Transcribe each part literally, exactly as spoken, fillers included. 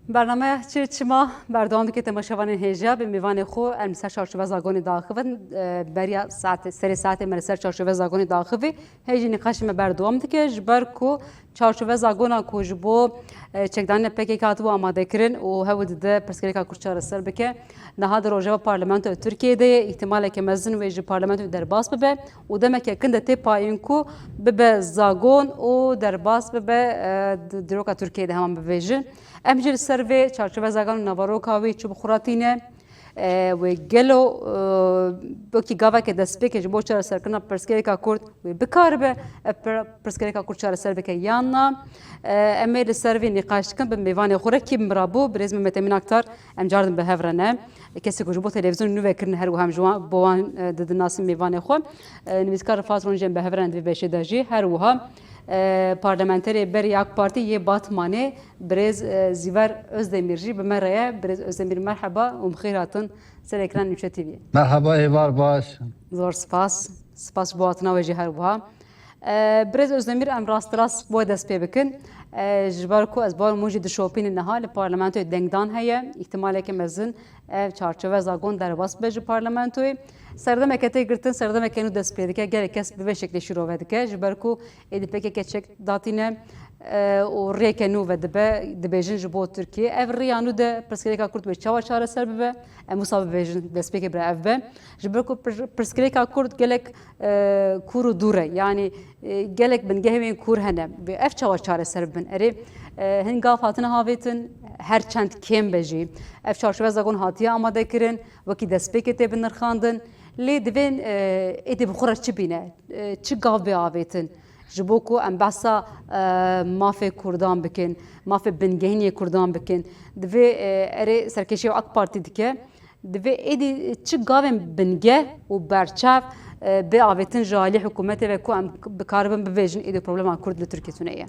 Bernameya Çi Çima berdewam dike, temaşevanên hêja bi mêvanê xwe em li ser çarçove zagonê daxivin. E, beriya saetê, serê saetê me li ser çarçove zagonê daxivî. Hêjî nîqaşê me berdewam dike, ji ber ku çarçove zagona ku ji bo, e, çekdanê P K K hatibû amadekirin û hewl dide pirsgirêka Kurd çareser bike. Niha di rojeva parlamentoya Tirkiyeyê de ye, îhtimaleke mezin wê ji parlamentoyê derbas bibe û demeke kin de tê payîn ku bibe zagon û derbas bibe, e, di dîroka Tirkiyeyê de heman bibêjin. Em jî li ser vê çarçove zagon û naveroka wî çi bi xwe re tîne, e, wê gelo, e, wekî gaveke destpêkê ji bo çareserkirina pirsgirêka Kurd wê bikaribe ev pir-, pirsgirêka Kurd çareser bike yan na? E, em ê li ser vê nîqaş dikin bi mêvanê xwe re kî bi min re bû, birêz Mehmet Emîn Aktar, em cardin bi hev re ne. Kesê ku ji bo televîzyonê nû vekirin her wiha em ji wan, bo wan, e, didin nasîn mêvanê xwe. E, nivîskar Rifat Ron jî em bi hev re ne di vê beşê de jî. Her wiha, e, parlamenterê berî AK Partî yê Batmanê, birêz, e, Zîver Özdemir jî bi me re ye. Birêz Özdemir, merheba û bi xêr hatin ser ekran Nûçe T V'yê. Merhaba, êvar baş. Zor spas. Spas ji bo hatina we jî her wiha. E, Birêz Özdemir, em rasterast bo dest pê bikin. E, ji ber ku ez bawer hûn jî dişopînin niha li parlamentoyê dengdan heye, îhtimaleke mezin ev çarçove zagon derbas bibe ji parlamentoyê. Serdemeke tê girtin, serdemeke nû dest pê dike, gelek kes bi vê şeklê şîrove dike, ji ber ku êdî P K K çek datîne, e, û rêke nû ve dibe, dibêjin ji bo Tirkiye. Ev rêya nû de pirsgirêka Kurd wê çawa çareser bibe? Em wisa bibêjin, destpêkê bira ev be. Ji ber ku pir-, pirsgirêka Kurd gelek, e, kûr û dûr e. Yanî, e, gelek bingehên wê kûr hene. Bi ev çawa çareser bibin? Erê, e, hin gav hatine havêtin, her çend kêm be jî. Ev çarçove zagon hatiye amade kirin, wekî destpêkê tê binirxandin. Lê divên, e, êdî bi xwe re çi bîne? E, çi gav bê avêtin? Ji bo ku em behsa, e, mafê Kurdan bikin, mafê bingehînê Kurdan bikin. Divê, e, erê serkêşiya AK Partî dike. Divê êdî çi gavên bingeh û berçav, e, bê avêtin ji alî hikûmetê ve ku em bikaribin bibêjin êdî problema Kurd li Tirkiye tune ye.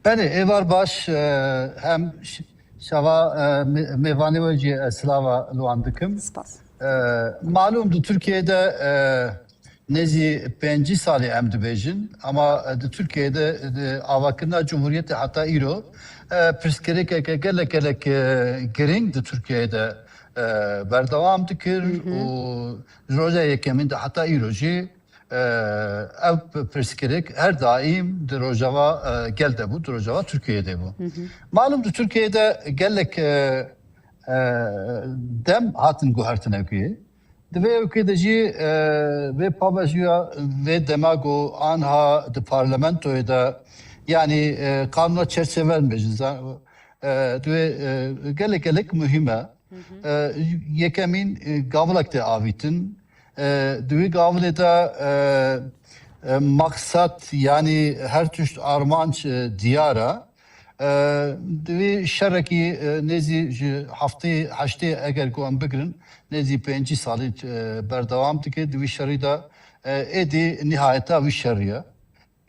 Belê, êvar baş, e, hem ş-, şeva, e, mê-, mêvanê we jî ez silava li wan dikim. Spas. E, malûm di Tirkiyeyê de, e, nêzî pêncî salî em dibêjin, ama, e, di Tirkiyeyê de, e, avakirina cumhuriyetê heta îro, e, pirsgirêkeke gelek gelek, e, girîng di Tirkiyeyê de, e, berdewam dikir Hı hı. û ji roja yekemîn de heta îro jî, e, ev pirsgirêk her daîm di rojava, e, gel de bû, di rojava Tirkiyeyê de bû. Hı hı. Malûm di Tirkiyeyê de gelek, e, e, dem hatin guhertinekê. Di vê ewkê de jî, e, vê pavejiya vê dema ku anha di parlamentoyê de, yanî, e, qanûna çerçeve bêjin, za-, e, di vê, e, gelek gelek muhîm e. Hı hı. E, yekemîn, e, gavilek tê avîtin. E, di wî gavilê de, e, e, maksat, yanî her tişt armanc, e, diyar e. E, di wî şerekî, e, nêzî ji heftê heştê eger ku em bigirin, nêzî pêncî salî, e, berdewam dike. Di wî şerî de, e, êdî nihayeta wî şerî ye.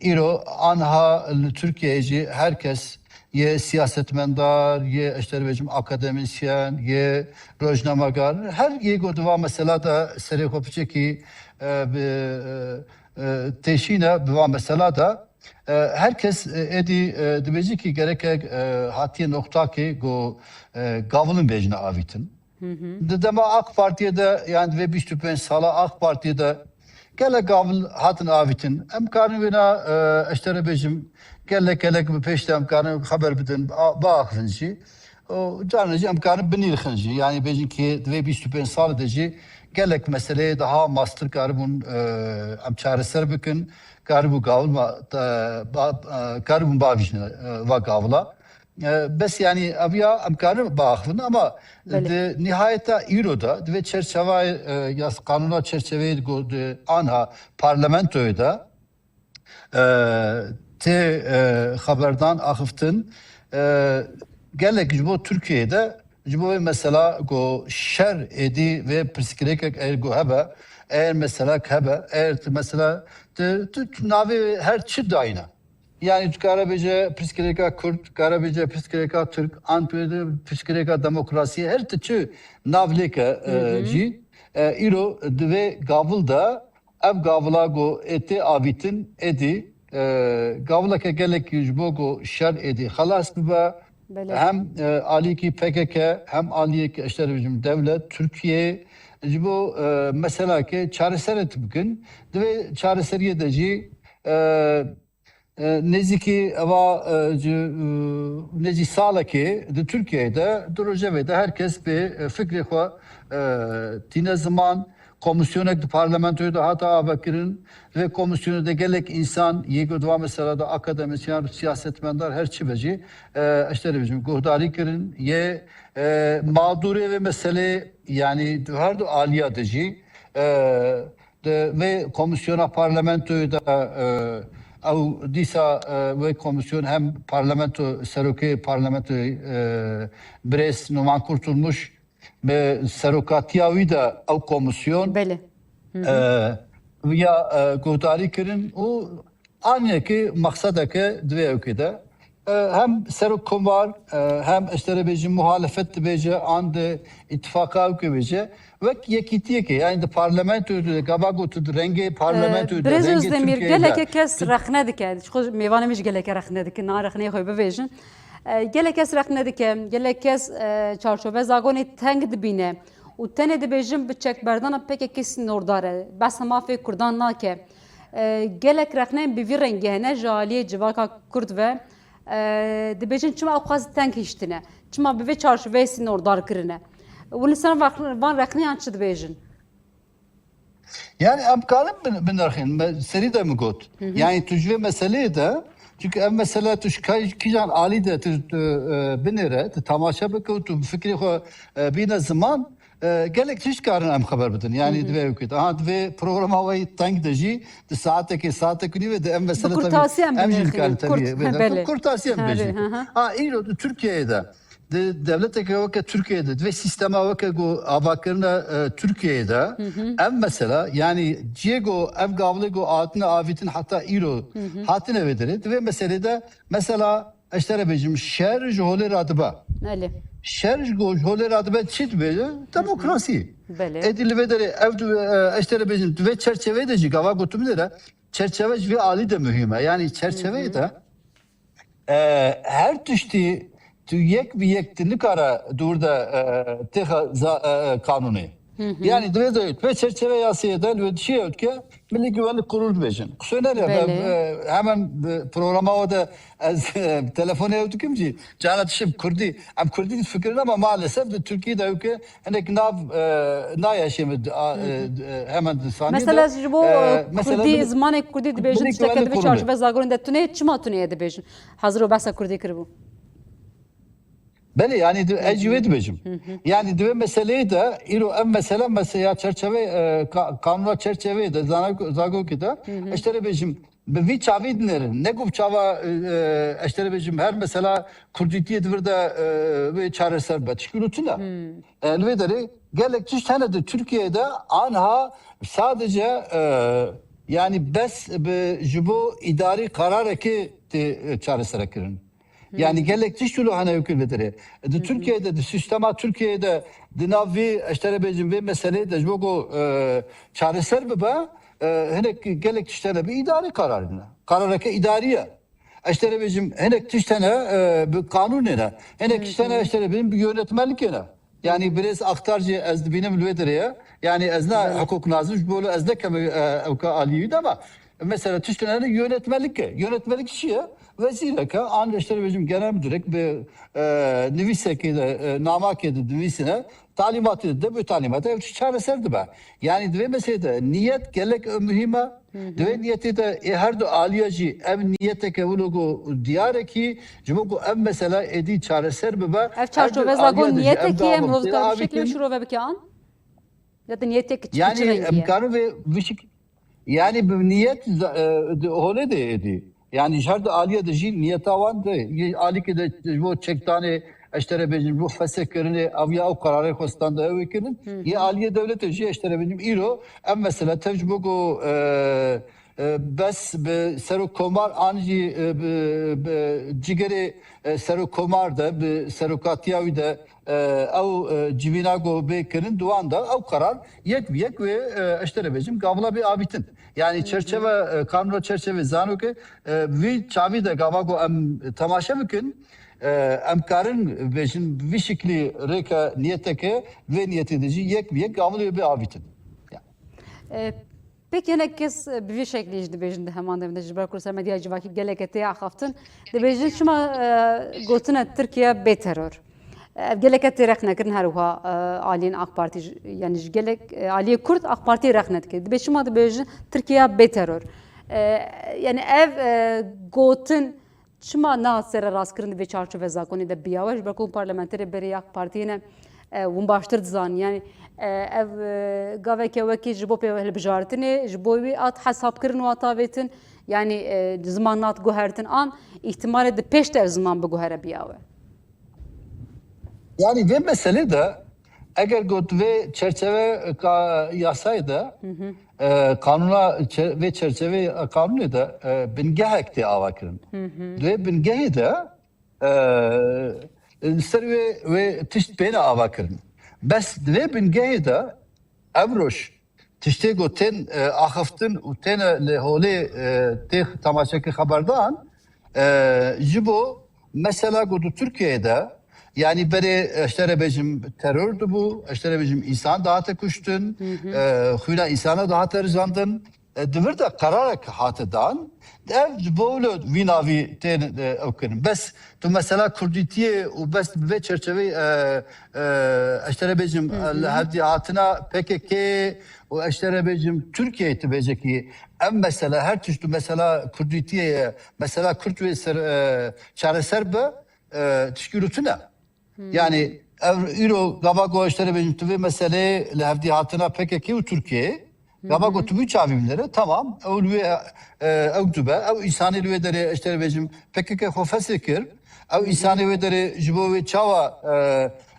Îro anha li Tirkiyeyê jî her kes, yê siyasetmendar, yê, ez dê bêjim, akademîsyen, yê rojnamegar, her yê ku di va mesela de serê xwe piçekî, e, bi, e, e, têşîne bi va mesela de, e, her kes, e, êdî, e, dibêje ki gereke, e, hatiye noqtakê ku, e, gavilin bêjine avîtin. Hı hı. Di dema AK Partiyê de, yani divê bîst û pênc sala AK Partiyê de gelek gavil hatin avîtin. Em karin wêna, e, ez dê bêjim, gelek gelek bi pêş de em karin xeber bidin, a-, biaxivin jî. Û carna jî em karin binîrxin jî. Yani bêjin ki divê bîst û pênc sal de jî gelek meseleyê daha mastir karibûn, e, em çareser bikin. Karibû gavil ma-, e, ba-, e, karibûn bavîjin, e, va gavila. E, bes, yanî, ev ya em karin biaxivin, ama Belê. di nihayeta îro de, di vê çerçevayê, e, ya qanûna çerçeveyê ku di anha parlamentoyê de, e, tê, e, xeberdan axiftin, e, gelek ji bo Tirkiyeyê de, ji bo vê mesela ku şer êdî vê pirsgirêkek eger ku hebe, eger meselek hebe, eger tu mesela tu, tu navê her çi dayîne. Yani tu kare bêje pirsgirêka Kurd, kare bêje pirsgirêka Tirk, an tu bêje pirsgirêka demokrasiyê, her tu çi nav lêke, e, Hı hı. jî, e, îro di vê gavil de, ev gavila ku ê tê avîtin, êdî, e, gavileke gelek ji bo ku şer êdî xelas bibe, Belê. Hem, e, aliyekî P K K, hem aliyekî, işte, dibêjim, dewlet, Tirkiye, ji bo, e, meselakê çareserê tu bikin. Divê çareseriyê de jî, e, e, nêzîkî eva, e, ji, e, nêzî salekê di Tirkiyeyê de, di rojevê de her kes bi, e, fikrê xwe, e, tîne ziman, Komîsyonek di parlamentoyê de hate avekirin. Vê komîsyonê de gelek însan yê ku di van mesela de akademisyen, siyasetmendar, her çi be jî, e, işte dibêjim, guhdarî kirin. Yê, e, mağdurê vê meselê, yani di her du aliya de jî, e, di vê komîsyona parlamentoyê de, e, ew dîsa, e, wê komîsyon hem parlamento, serokê parlamentoyê, e, birêz Numan Kurtulmuş, bi serokatiya wî de ew komîsyon, Belê. Hı hı. e, ya, e, guhdarî kirin û aniyekî mexsedeke divê ewkê de, e, hem serokkomar, e, hem, işte, dibêjin muhalefet dibêje, an di îtifaka ewkê bêje, wek yekîtiyekê, yani di parlamentoyê de, gava got, di rengê parlamentoyê de, Birêz rengê Özdemir, Tirkiyeyê de, geleke kes tu rexne dike, ji xwe mêvanê min jî geleke rexne dike, na rexneyê xwe bibêjin. E, gelek kes rexne dike, gelek kes, e, çarçove zagonê teng dibîne û tenê dibêjin bi çekberdana P K K sînordar e, behsa mafê Kurdan nake. E, gelek rexneyên bi vî rengî hene ji aliyê civaka Kurd ve, e, dibêjin çima ew qas teng hiştine, çima bi vê çarçoveyê sînordar kirine. Hûn li ser van, van rexneyan çi dibêjin? Yani em karin bin-, binirxîn, me serî de min got. Hı hı. Yani tu ji vê meseleyê de, çünkü ev mesele tu ji kay-, kîjan alî de tu, tu, e, binêre, tu temaşe bike û tu fikrê xwe, e, bîne ziman, e, gelek tişt karin em xeber bidin. Yani Hı hı. divê ewkê de. Ha, divê programa we teng de jî, di saatekê, saatek û nîvê de ev mesele Bi kurtasî em em jî binirxînin. Kurt, tabii, belê. Kurtasî em Tabii, bêjin. Hı hı. Ha, îro di Tirkiyeyê de di dewleteke weke Tirkiyeyê de, di vê sîstema weke ku avakirine, e, Tirkiyeyê de, Hı hı. ev mesela, yani ciyê ku ev gavlê ku hatine avîtin heta îro Hı hı. hatine vê derê, di vê meselê de mesela, ez ji te re bêjim, şer ji holê radibe. Belê. Şer ji go-, ji holê radibe çi dibêje? Demokrasî. Belê. Êdî li vê derê ev di, e, ez ji te re bêjim, di vê çerçeveyê de jî gava gotiminê de çerçeve ji vê alî de muhîm e. Yani çerçeveyê Hı hı. de e, her tiştî tu yek bi yek tu nikare dûr de, e, têxe za-, e, e, kanûnê. Hı hı. Yani divê de tu vê çerçeve yasayê de li wê dişiyê ew dike Milli Güvenlik Kurulu dibêjin. Qusûr nere, Belê. e, hemen bi programa we de ez, e, telefonê ew dikim jî. Cara dişim Kurdî, em Kurdî difikirin ama maalesef di Tirkiyê de ew ke hinek nav, e, nayeşê min, a, e, Hı hı. e, hemen di saniyê Mesela de, ji bo, e, e, mesela Kurdî, Milli, zimanê Kurdî dibêjin, Milli tişteke Güvenlik divê Kurulu. çarçove zagonê de tune, çima tune ye dibêjin? Hazir o behsa Kurdî kiribû. Belê, yani di-, Hı ez jî hı. wê dibêjim. Hı hı. Yani di vê meseleyê de, îro ev mesele, mesela çerçeve, e, ka-, kanûna çerçeveyê de, zana-, zagokê de, Hı hı. ez ji te re bêjim, bi vî çavî dinêrin. Ne ku bi çava, e, e, ez ji te re bêjim, her mesela Kurdîtiyê di vir de, e, wê çareser be. Tişkî tune. Hı. E, li vê derê gelek tişt hene di Tirkiyeyê de anha sadece, e, yani bes bi, ji bo îdarî qerarekê tê, e, çaresere kirin. Yani Hmm. gelek tişt wilo hene wekî li derê. Di Hı hı. Tirkiyeyê de, di sîstema Tirkiyeyê de, di nav vî, ez ji te re bêjim, vê meseleyê de ji bo ku, e, çareser bibe, e, hinek gelek tişt hene bi îdarî qerar ne. Qerareke îdarî ye. Ez ji te re bêjim, hinek tişt hene, e, bi qanûnê ne. Hinek Hı tişt hene, hı. ez ji te re bêjim, bi yönetmelikê ne. Yani birêz Axtar jî ez dibînim li wê derê ye. Yani ez ne Belê. hukuknaz im, ji bo ez ne keme, e, ewka aliyê wî de ama mesela tiştên hene yönetmelik e. Yönetmelik çi ye? Wezîreke, an ez ji te re bêjim genel müdürek bi, e, nivîsekê de, e, namakê de dinivîsine, talîmatê de, de bi talîmatê ev çareser dibe. Yani di vê meselê de niyet gelek muhîm e. Hı hı. Di vê niyetê de ê her du aliya jî ev niyeteke wilo ku diyar e kî ji bo ku ev mesela êdî çareser bibe, Ev her du çarçove aliya zagon de jî ev niyetekî ye, dava mirov dikare bi şekilî avîtin. şirove bike an? Ya da niyetek çi, çi Yani rengî em ye? karin vê vişik, yani bi niyet za-, e, di holê de êdî. Yani ji her du aliya de jî niyeta wan de, yê alîkê de ji bo çekdanê, ez ji te re bêjim, ji bo feshekirinê, ev ya ew qerarê xwestan de ew ê kirin. Hı hı. Yê aliyê dewletê jî, ez ji te re bêjim, îro ev mesele tev ji bo ku, e, e, bes bi serokkomar an jî, e, bi, bi cigerê, e, serokkomar de, bi serokatiya wî de, e, ew, e, civîna ku bê kirin, di wan de ew qerar yek bi yek wê, e, ez ji te re bêjim, gavla bê avîtin. Yani Hı hı. çerçeve, e, kanûna çerçeve zano ke, e, vî çavî de gava ku em temaşe bikin, E, em karin bêjin bi vî şiklî rêke niyeteke, vê niyetê de jî yek bi yek gavil wê bê avîtin. Ya. E, Pek hinek kes, e, bi vî şeklî jî dibêjin di heman demê de, ji ber ku li ser medyaya civakî geleke tê axaftin, dibêjin çima, e, gotine Tirkiye bê teror. Ev geleke tê rexnekirin, her wiha, e, aliyên AK Partî jî, yanî ji gelek, e, aliyê Kurd AK Partî rexne dike. Dibê çima dibêjin Tirkiye bê teror. E, yanî ev, e, gotin çima nehat sererastkirin di vê çarçove zakonê de biyawe, ji ber ku hûn parlamenterê berê yek partiyê ne, e, hûn baştir dizanin. Yanî, e, ev, e, gaveke wekî ji bo pêhilbijartinê, ji bo wî hat hesabkirin û hat avêtin, yanî, e, ziman nehat guhertin an, îhtimalê di pêş de ev ziman biguhere biyawe. Yanî vê meselê de eger got vê çerçeve ka yasayê de, e, kanûna çe-, vê çerçevê qanûnê de, e, bingehek tê avakirin. Di vê bingehê de, e, li ser wê, wê tişt pêne avakirin. Bes di vê bingehê de ev roj tiştê ku tên, e, axiftin û têne li holê, e, tê temaşekê xeberdan, e, ji bo mesela ku di Tirkiyeyê de, yanî berê, e, ji te re bêjim teror dibû, ji te re bêjim însan dihate kuştin, e, xwîna însana dihate rijandin, e, di vir de qerarek hate dan, ev ji bo wilo vî navî tên, e, ew kirin. Bes tu mesela kurdîtiyê û bes bi vê çerçeveyê, e, e, ez ji te re bêjim, e, li hevdî hatina P K K û ez ji te re bêjim Tirkiyeyê tu bêjekî ev mesele her tişt û mesela kurdîtiyê ye, mesela kurd wê ser, e, çareser be, e, tişkî wilo tune. Yanî ev îro gava ku ez ji te re bêjim tu vê meseleyê li hevdî hatina P K K û Tirkiyeyê, gava ku tu bû çavî binêre, tamam, ew li wê, e, ew dibe, ew însanê li wê derê ez ji te re bêjim P K K xwe fesih kir, ew însanê wê derê ji bo wê çawa, e,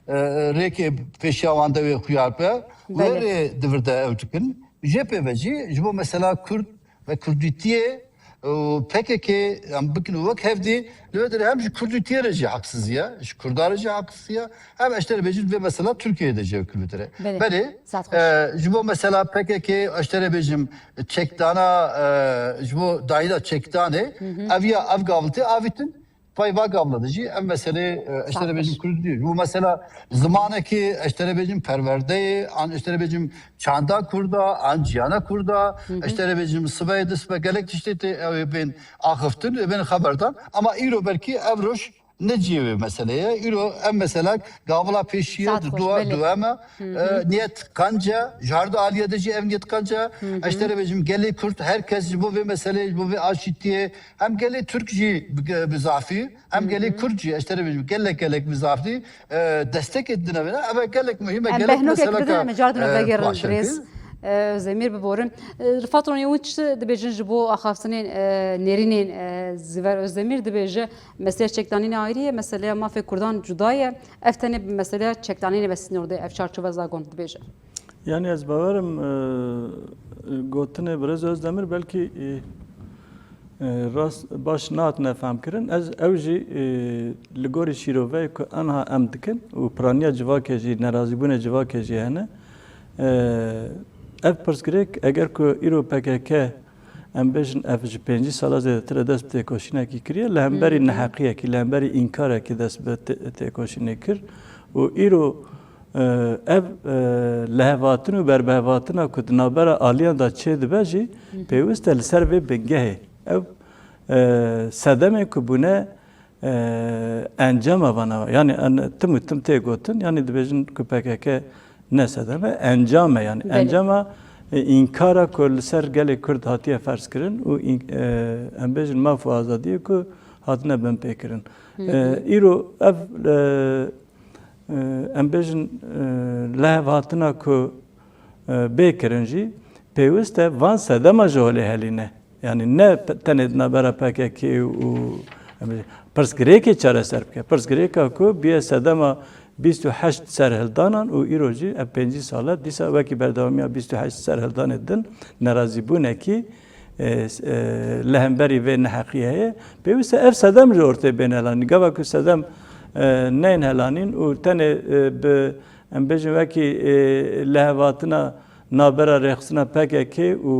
e, rêkê pêşiya wan de wê xuyar be, wê Belê. rê di vir de ew dikin. Jê pê ve jî ji bo mesela Kurd ve kurdîtiyê û P K K em bikin wek hevdî, li wê derê hem ji kurdîtiyê re jî haksizî ye, ji kurda re jî haksizî ye, hem ez ji te re bêjim vê mesela Tirkiyeyê de jî ew kir wê derê. Belê. Belê, Saet xweş. e, ji bo mesela P K K ez ji te re bêjim çekdana, e, ji bo dayîna çekdanê, ev ya ev gavil tê avîtin, pay va gavla de jî ev meselê, e, ez ji te re Saet bêjim xweş. kurdîtiyê. Ji bo mesela zimanekê, ez ji te re bêjim perwerdeyê, an ez ji te re bêjim çanda kurda, an ciyana kurda, ez ji te re bêjim sibeyê di sibe gelek tiştê tê ew ê bên axiftin, ê bên xeberdan. Ama îro belkî ev roj ne cihê wê meselê ye. Îro ev mesela gavila pêşî ye, Saet di xweş, dua, belê. dua me, e, niyet qenc e, ji her du aliyê de jî ev niyet qenc e. Ez ji te re bêjim gelê Kurd, her kes ji bo vê meselê, ji bo vê aşîtiyê, hem gelê Tirk jî bi, bi zafî, hem gelê Kurd jî, ez ji te re bêjim gelek gelek bi zafî, e, destekê didine vê ne. Ev gelek muhîm e, Em gelek behnokek meseleka, bidin, em ê cardin e, vegerin baş e. dirêz. E, Özdemir biborin. E, Rifat Ronî, hûn çi dibêjin ji bo axaftinên, e, nêrînên, e, Ziver Özdemir dibêje, meseleya çekdanînê ayrî ye, meseleya mafê Kurdan cuda ye. Ev tenê bi meseleya çekdanînê ve sînor de, ev çarçove zakon dibêje. Yanî ez bawerim, e, gotinê Birêz Özdemir belkî, e, e, rast, baş nehatine fehmkirin. Ez, ew jî, e, li gorî şîroveyê ku enha em dikin û piraniya civakê jî, nerazîbûnê civakê jî hene. E, ev pirsgirêk, eger ku îro P K K, em bêjin, ev ji pêncî sala zêdetir e dest bi têkoşînekî kiriye, li hemberî Hı hı. neheqiyekî, li hemberî înkarekî dest bi tê-, têkoşînê kir û îro, e, ev, e, lihevhatin û berbihevatina ku di navbera aliyan de çêdibe jî Hı hı. pêwist e li ser vê bingehê. Ev, e, sedemên ku bûne, e, encama vana, yanî en, tim û tim tê gotin, yanî dibêjin ku P K K ne sedem e, encam e, yanî Belê. encama, e, înkara ku li ser gelê Kurd hatiye ferz kirin û în-, e, em bêjin maf û azadiyê ku hatine binpêkirin. Hı E, hı. îro ev, e, e, em bêjin, e, lihevhatina ku, e, bê kirin jî pêwist e van sedema ji holê helîne. Yanî ne pe-, tenê di navbera P K K û, em bêjin, pirsgirêkê çareser bike. Pirsgirêka ku bûye sedema bîst û heşt serhildanan û îro jî ev pêncî sal e, dîsa wekî berdewamiya bîst û heşt serhildanê din nerazîbûnekî, e, s-, e, li hemberî vê neheqiyê heye. Pêwist e ev sedem ji ortê bên helanîn. Gava ku sedem, e, neyên helanîn û tenê, e, bi, em bêjin, wekî, e, lihevhatina navbera rêxistina P K K û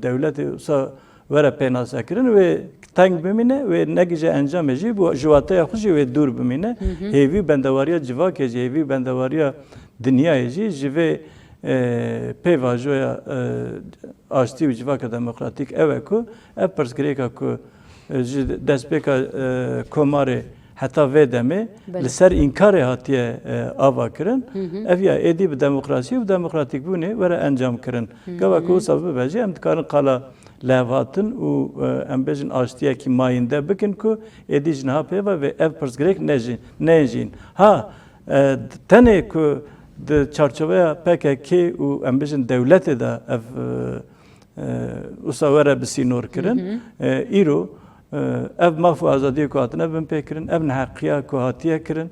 dewletê wisa were pênasekirin, wê teng bimîne, wê negije encamê jî, ji wateya xwe jî wê dûr bimîne. Hêvî bendewariya civakê jî, hêvî bendewariya dinyayê jî ji vê, e, pêvajoya, e, aştî û civaka demokratîk ew e ku ev pirsgirêka ku, e, ji destpêka, e, komarê heta vê demê Belê. li ser înkarê hatiye, e, ava kirin. Ev ya êdî bi demokrasî û demokratîkbûnê were encam kirin. Gava ku wisa bibe jî em dikarin qala lihevhatin û, e, em bêjin aştiyekî mayînde bikin ku êdî ji niha pê ve vê ev pirsgirêk nejî-, neyên jîn. Ha, e, tenê ku di çarçoveya P K K û em bêjin dewletê de ev, e, e, wisa were bi sînor kirin. E, îro, e, ev maf û azadiyê ku hatine binpêkirin, ev neheqiya ku hatiye kirin,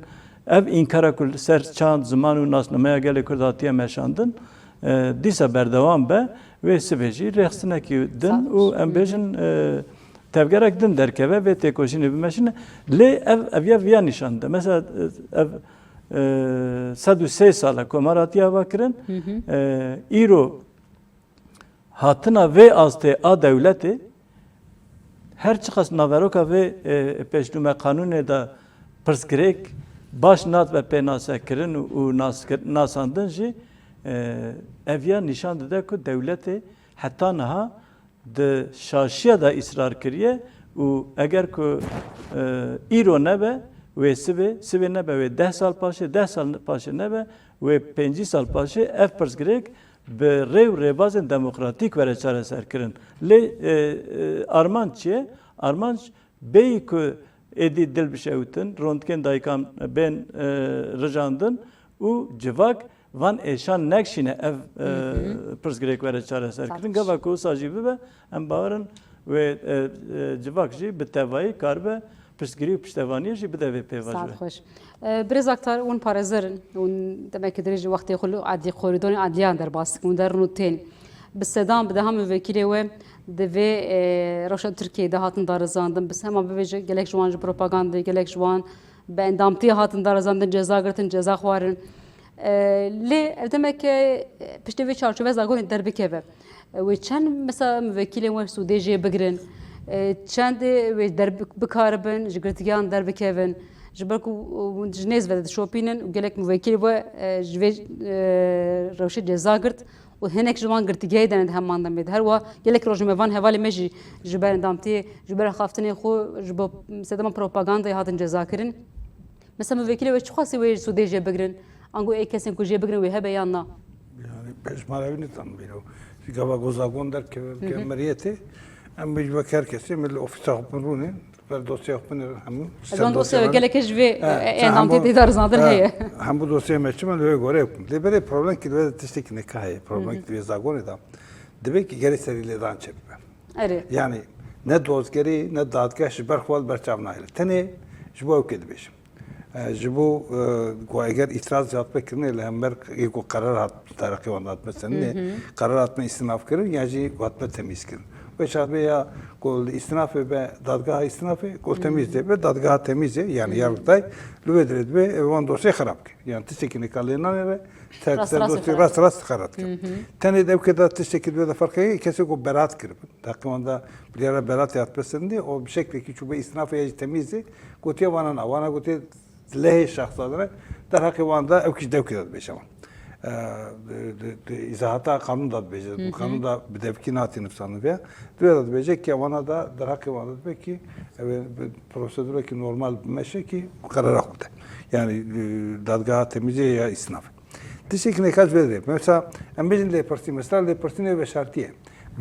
ev înkara ku li ser çand, ziman û nasnameya gelê Kurd hatiye meşandin, e, dîsa berdewam be, wê sibê jî rêxistinekî din Sax û em bêjin, e, tevgerek din derkeve, vê têkoşînê bimeşine. Lê ev, ev ya viya nîşan dide. Mesela, e, ev, e, sed û sê sal e komar hatiye ava kirin. E, îro hatina vê astê a dewletê, her çiqas naveroka vê, e, pêşnûme qanûnê de pirsgirêk baş nadibe pênasekirin û naskir-, nasandin jî, e, ev ya nîşan dide ku dewletê heta niha di şaşiya de îsrar kiriye û eger ku, e, îro nebe, wê sibê, sibê nebe, wê deh sal paşê, deh sal paşê nebe, wê pêncî sal paşê ev pirsgirêk bi rê û rêbazên demokratîk were çareserkirin. Lê, e, e, armanc çi ye? Armanc bêyî ku êdî dil bişewitin, rondikên dayikan bên, e, rijandin û civak van êşan nekşîne ev, e, pirsgirêk were çareserkirin. Gava ku wisa jî bibe, em bawer in wê, e, e, civak jî bi tevayî karibe piştgirî û piştevaniyê jî bide vê pêvajoyê. Saet xweş. E, Birêz Aktar, hûn parêzer in, hûn demeke dirêj wextê xwe li adlî, koridorên adliyan derbas dikin, hûn derin û tên. Bi sedan, bi dehan muvekîlê we di vê, e, rewşa Tirkiyeyê de hatin darizandin. Bi hema bibêje gelek ji wan ji propagandê, gelek ji wan bi endamtiyê hatin darizandin, ceza girtin, ceza xwarin. E, lê ev demeke, e, piştê vê çarçove zagonê derbikeve. E, wê çend, mesela, muvekîlên we sûdê jê bigirin? E, çendê wê derbi-, bikaribin ji girtigiyan derbikevin? Ji ber ku, e, hûn ji nêz ve dişopînin û gelek muvekîlê we, e, ji vê, e, rewşê ceza girt û hinek ji wan girtigehê de ne di heman demê de. Her wiha gelek rojnamevan hevalê me jî ji ber endamtiyê, ji ber axaftinê xwe, ji bo sedema propagandayê hatin cezakirin. Mesela muvekîlê we çiqasî wê sûdê jê bigirin? Ango ê kesên ku jê bigirin wê hebe yan na? Yani, hejmara wî nizanim bîro. Ji gava ku zagon derkeve, Hı hı. ke meriyetê, em bêjin wek her kesê, em li ofîsa xwe bin rûnê, ber dosya xwe bin hemû. Ez wan dosya gelekê ji vê, e, endamtiyê tê darizandin heye. Hemû dosyayê me çi me li wê gore bikim. Lê berê problem ki li wê de tiştekî neka heye. Problem Hı hı. ki li wê zagonê de. Divê ki gerê serî lêdan çêbibe. Erê. Yani ne dozgerî, ne dadgeh ji ber xwe li ber çav nayê. Tenê ji bo ew kê dibêjim. E, ji bo, e, ku eger îtiraz hatbe kirinê li hember yê ku qerar hat, derheqê wan hatbe seninê, Hı hı. qerar hatme îstinaf kirin ya jî hatbe temîz kirin. Wê çaxbê ya ku li îstinafê be dadgeha îstinafê, ku Hı hı. temîz de be dadgeha temîzê, yani Hı hı. yargıtay, li wê dirê dibe, e, wan dosyê xerab kir. Yani tiştekî nika lê nanêre, ser, Rast ser rast dosyê xerab. rast rast xerab kir. Hı hı. Tenê de ew kê de tiştekî dibe de ferqe, kesê ku berat kiribin. Derheqê wan de biryara beratê hatbe serindê, o bi şeklekî çûbe îstinafê ya jî temîzê, gotiye wana na, wana gotiye lehê şexsa dine, derheqê wan de ew kî ji devkê de dibêje wan. E, di, di, di îzahata qanûn de dibêje, Hı hı. qanûn de bi devkî nati nivsandin vê. Divê de dibêje ki wana de, derheqê wan de dibe ki ew ê bi prosedureke normal bimeşe ki qerara xwe bide. Yani, e, dadgeha temîzê ya îstinafê. Tiştekî neka ji vê dirê. Mesela, em bêjin lêpirsîn. Mesela, lêpirsînê veşartî ye.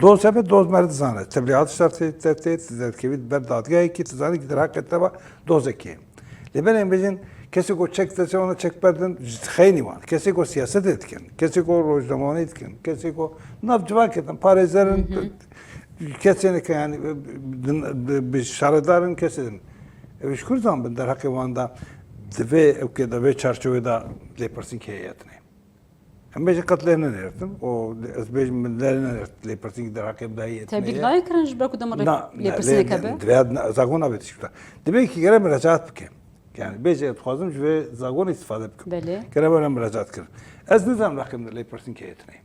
Doz hebe, doz me dizane. Tebliğat şartê te tê, tu derkevî ber dadgehekî, tu zanî ki derheqê te ve dozekê. Lê ber em bêjin, kesê ku çek destê wan çek berdin, ji xeynî wan. Kesê ku siyasetê dikin, kesê ku rojnamewanî dikin, kesê ku nav civakê din, parêzer in, Hı hı. kesê ne ke, yani, bi, bi, bi şaredar in, kesê din. Ev ji kur zanibin derheqê wan de divê ew kê de vê çarçovê de lêpirsîn kê heye tine. Em bêjin qet lê nenêrtin. O, ez bêjim min lê nenêrt, lêpirsîn derheqê bi dayê Tebrîk nayê kirin ji ber ku dema Na, na, lêpirsînê lê, keve? Divê na, zagon nabê tişkî ta. Divê ki gere miracaat bike. Yani bêje dixwazim ji vê zagon îstifade bikim. Belê. Gere were miracaat kirin. Ez nizanim raqê min lêpirsîn kê tine.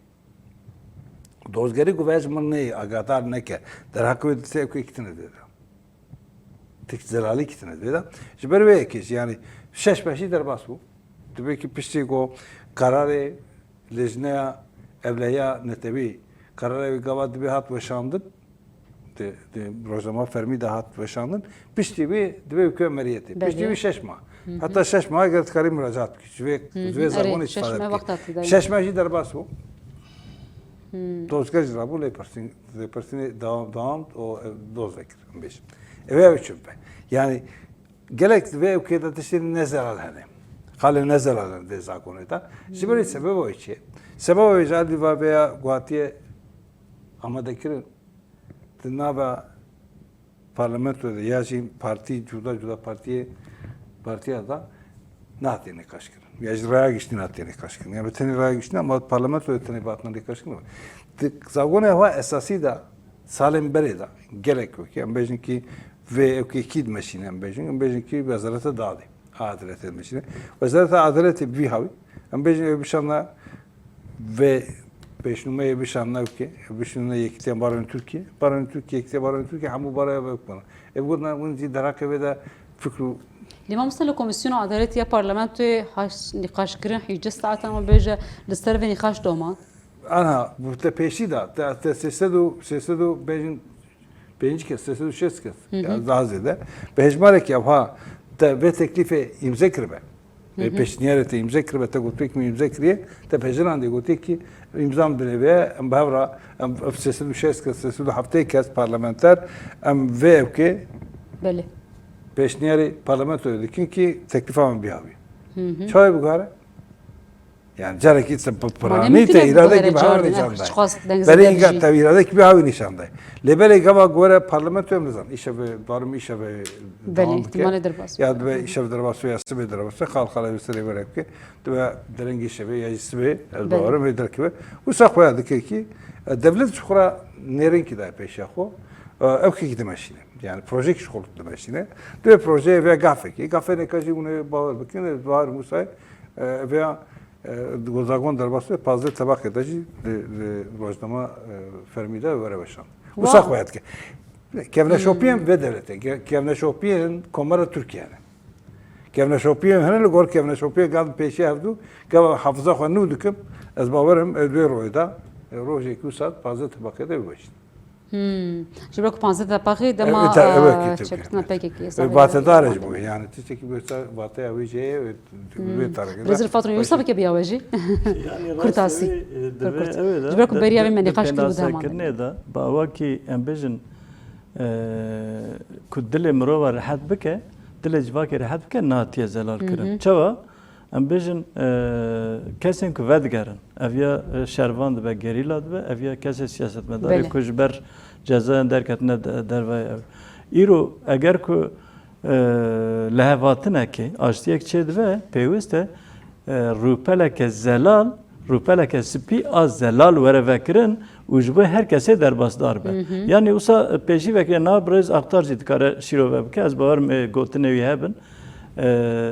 Dozgerî ku vê ji min neyê, agahdar neke. Derheqê wê dîsa ewkê ketine vê de. Tik zelalî ketine vê de. Ji ber wê yekê jî, yanî şeş meh jî derbas bû. Divê ki piştî ku kararê Lejneya Ewlehiya Netewî, kararê wê gava divê hat weşandin, di, di rojnama fermî de hat weşandin, piştî wê divê weke meriyetê. Piştî Belê. wê şeş mah. Hı hı. Heta şeş mah eger dikarî muracaat bikî. Ji vê, Hı hı. ji vê Erê, zagonê şeş îstîfade meh bikî. Wexta tu dayî. Şeş meh jî derbas bû. Hmm. Dozger jî rabû, lê pirsîn-, lê pirsînê dewam, dewam û, e, doz vekir, em bêjin. Ev ew çi be? Yani, gelek vê ewkê de tiştên nezelal hene. Xalê nezelal hene vê zagonê de. Ji ber Hmm. sebeba wê çi? Sebeba wê ji alî va vêya guhatiye amadekirin. Di nava parlamentoyê de ya jî partî cuda cuda partiyê, partiya da nehatiye nîqaşkirin. Ya jî raya giştî nehatiye nîqaşkirin. Ya bi tenê raya giştî ama parlamentoyê tenê bi hatina nîqaşkirin. Di zagonê xwe esasî de salên berê de gelek wekî, em bêjin kî vê ewkê kî dimeşîne, em bêjin, em bêjin kî Wezareta Dadê. Adaletê dimeşîne. Wezareta Adaletê bi vî hawî, em bêjin, ew bişana vê pêşnûmeyê bişana ewkê, ew bişana Yekîtiya Baranê Tirkiye, Baranê Tirkiye, Yekîtiya Baranê Tirkiye, hemû baraya ve bikana. Ev gotina win jî derheqê vê de fikr û Lê mamoste li Komîsyona Adaletê ya Parlamentoyê haş nîqaşkirin hîcî saetan me bêje li ser vê nîqaş doman. Ana, bu te pêşî da, te, te sê sed û, sê sed û bêjin pêncî kes, sê sed û şêst kes, Hı hı. ya daha zêde. Bi hejmarekî evha te vê teklîfê îmze kiribe. Vê Hı hı. pêşniyarê te îmze kiribe, te gotiye ki îmze kiriye, te pejirandê gotiye ki îmzam binêve, em bi hev re, em ev sê sed û şêst kes, sê sed û heftê kes parlamenter, em vê ewkê Belê. pêşniyarê parlamentoyê dikin ki teklîfa me bihawî. Hı hı. Çawa biguhere? Yani carekî te bi Mane piranî mümkün te e îradekî biguhere bi hev carde, nîşan ne, dayê. Çiqas dengizde Berê de înga bijî. te îradekî bi hev nîşan dayê. Lê belê gava gore parlamentoya em nizan. Îşev, barim îşev Belê, devam bike. ihtimalê derbas. Ya dibe îşev derbas ya sibê derbas. Xal xalê wî serê were bike. Dibe derengê şevê ya jî sibê, ez Belê. bawerim wê derkeve. Wisa xwe ya dike ki, e, devlet ji xwe ra nêrînkî daye pêşiya xwe. E, ew kekî dimeşîne. Yani projeyekî ji xwe dimeşîne. Dibe projeyê vê gafekî. Gafê neka jî hûn ê bawer bikin, ez bawerim wisa, e, vêya E, di zagon derbas be, pazdeh tebeqê de jî di, di rojnama, e, fermî de were weşan. Wow. Wisa xwe ya dike. Kevneşopiyên Hmm. vê dewletê, ke-, kevneşopiyên Komara Tirkiye ne. Kevneşopiyên hene li gor kevneşopiyê gavin pêşiya hevdû, gava hafiza xwe nû dikim, ez bawerim, e, di wê royê de, e, rojekî wisa pazdeh tebeqê de biweşin. Hmm. Ji ber ku panzdeh tebeqê dema, Evet, evet, e, evet, çekirtina evet. P K K, E, vatedar e ji bo, yani tiştekî wisa vateya wê jê ye, wê, Hmm. wê tarixê de Rêzil Fatro, wisa bike biya we jî. Yani Kurtasî. rastî, e, Pir divê, kurt. evet, Ji ber ku de-, beriya de-, wê me de nîqaş kir bi dema. penasekirinê de, bi awakî em bêjin, e, ku dilê mirova rehet bike, dilê civakê rehet bike, natiye zelal kirin. Hı hı. Çawa? Em bêjin, e, kesên ku vedigerin, ev ya, e, şervan dibe, gerîla dibe, ev ya kesê siyasetmedarê Belê. ku ji ber cezayan derketine de-, dervayê ev. Îro eger ku, e, lihevhatinekê, aştiyek çêdibe, pêwist e, e, rûpeleke zelal, rûpeleke spî a zelal were vekirin û ji bo her kesê derbasdar be. Hı hı. Yanî wisa pêşî vekirî niha birêz Aktar jî dikare şîrove bike, ez bawerim, e, gotinê wî hebin. E,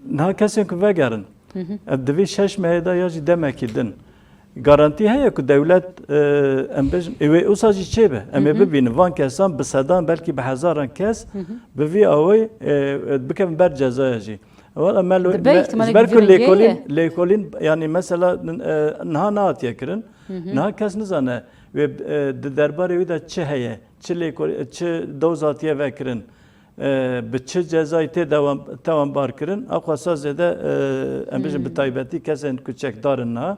Niha kesên ku vegerin, Hı hı. ev di vê şeş mehê de ya jî demekî din. Garantî heye ku dewlet, e, em bêjin, ê wê wisa jî çêbe. Em ê Hı hı. bibînin, van kesan bi sedan, belkî bi hezaran kes Hı hı. bi vî awayî, e, e, bikevin ber cezaya jî. Wala me lo-, Dibe me, ihtimalek ji ber ku vî rengê lêkolîn, ye. lêkolîn, yanî mesela, e, niha nehatiye kirin. Hı hı. Niha kes nizane wê, e, di derbarê wî de çi heye, çi lêkolî-, çi doz hatiye vekirin. E, bi çi cezayî tê dewam-, tewanbar kirin, a xwesa zêde, e, em bêjin bi Hmm. taybetî kesên ku çekdar in niha,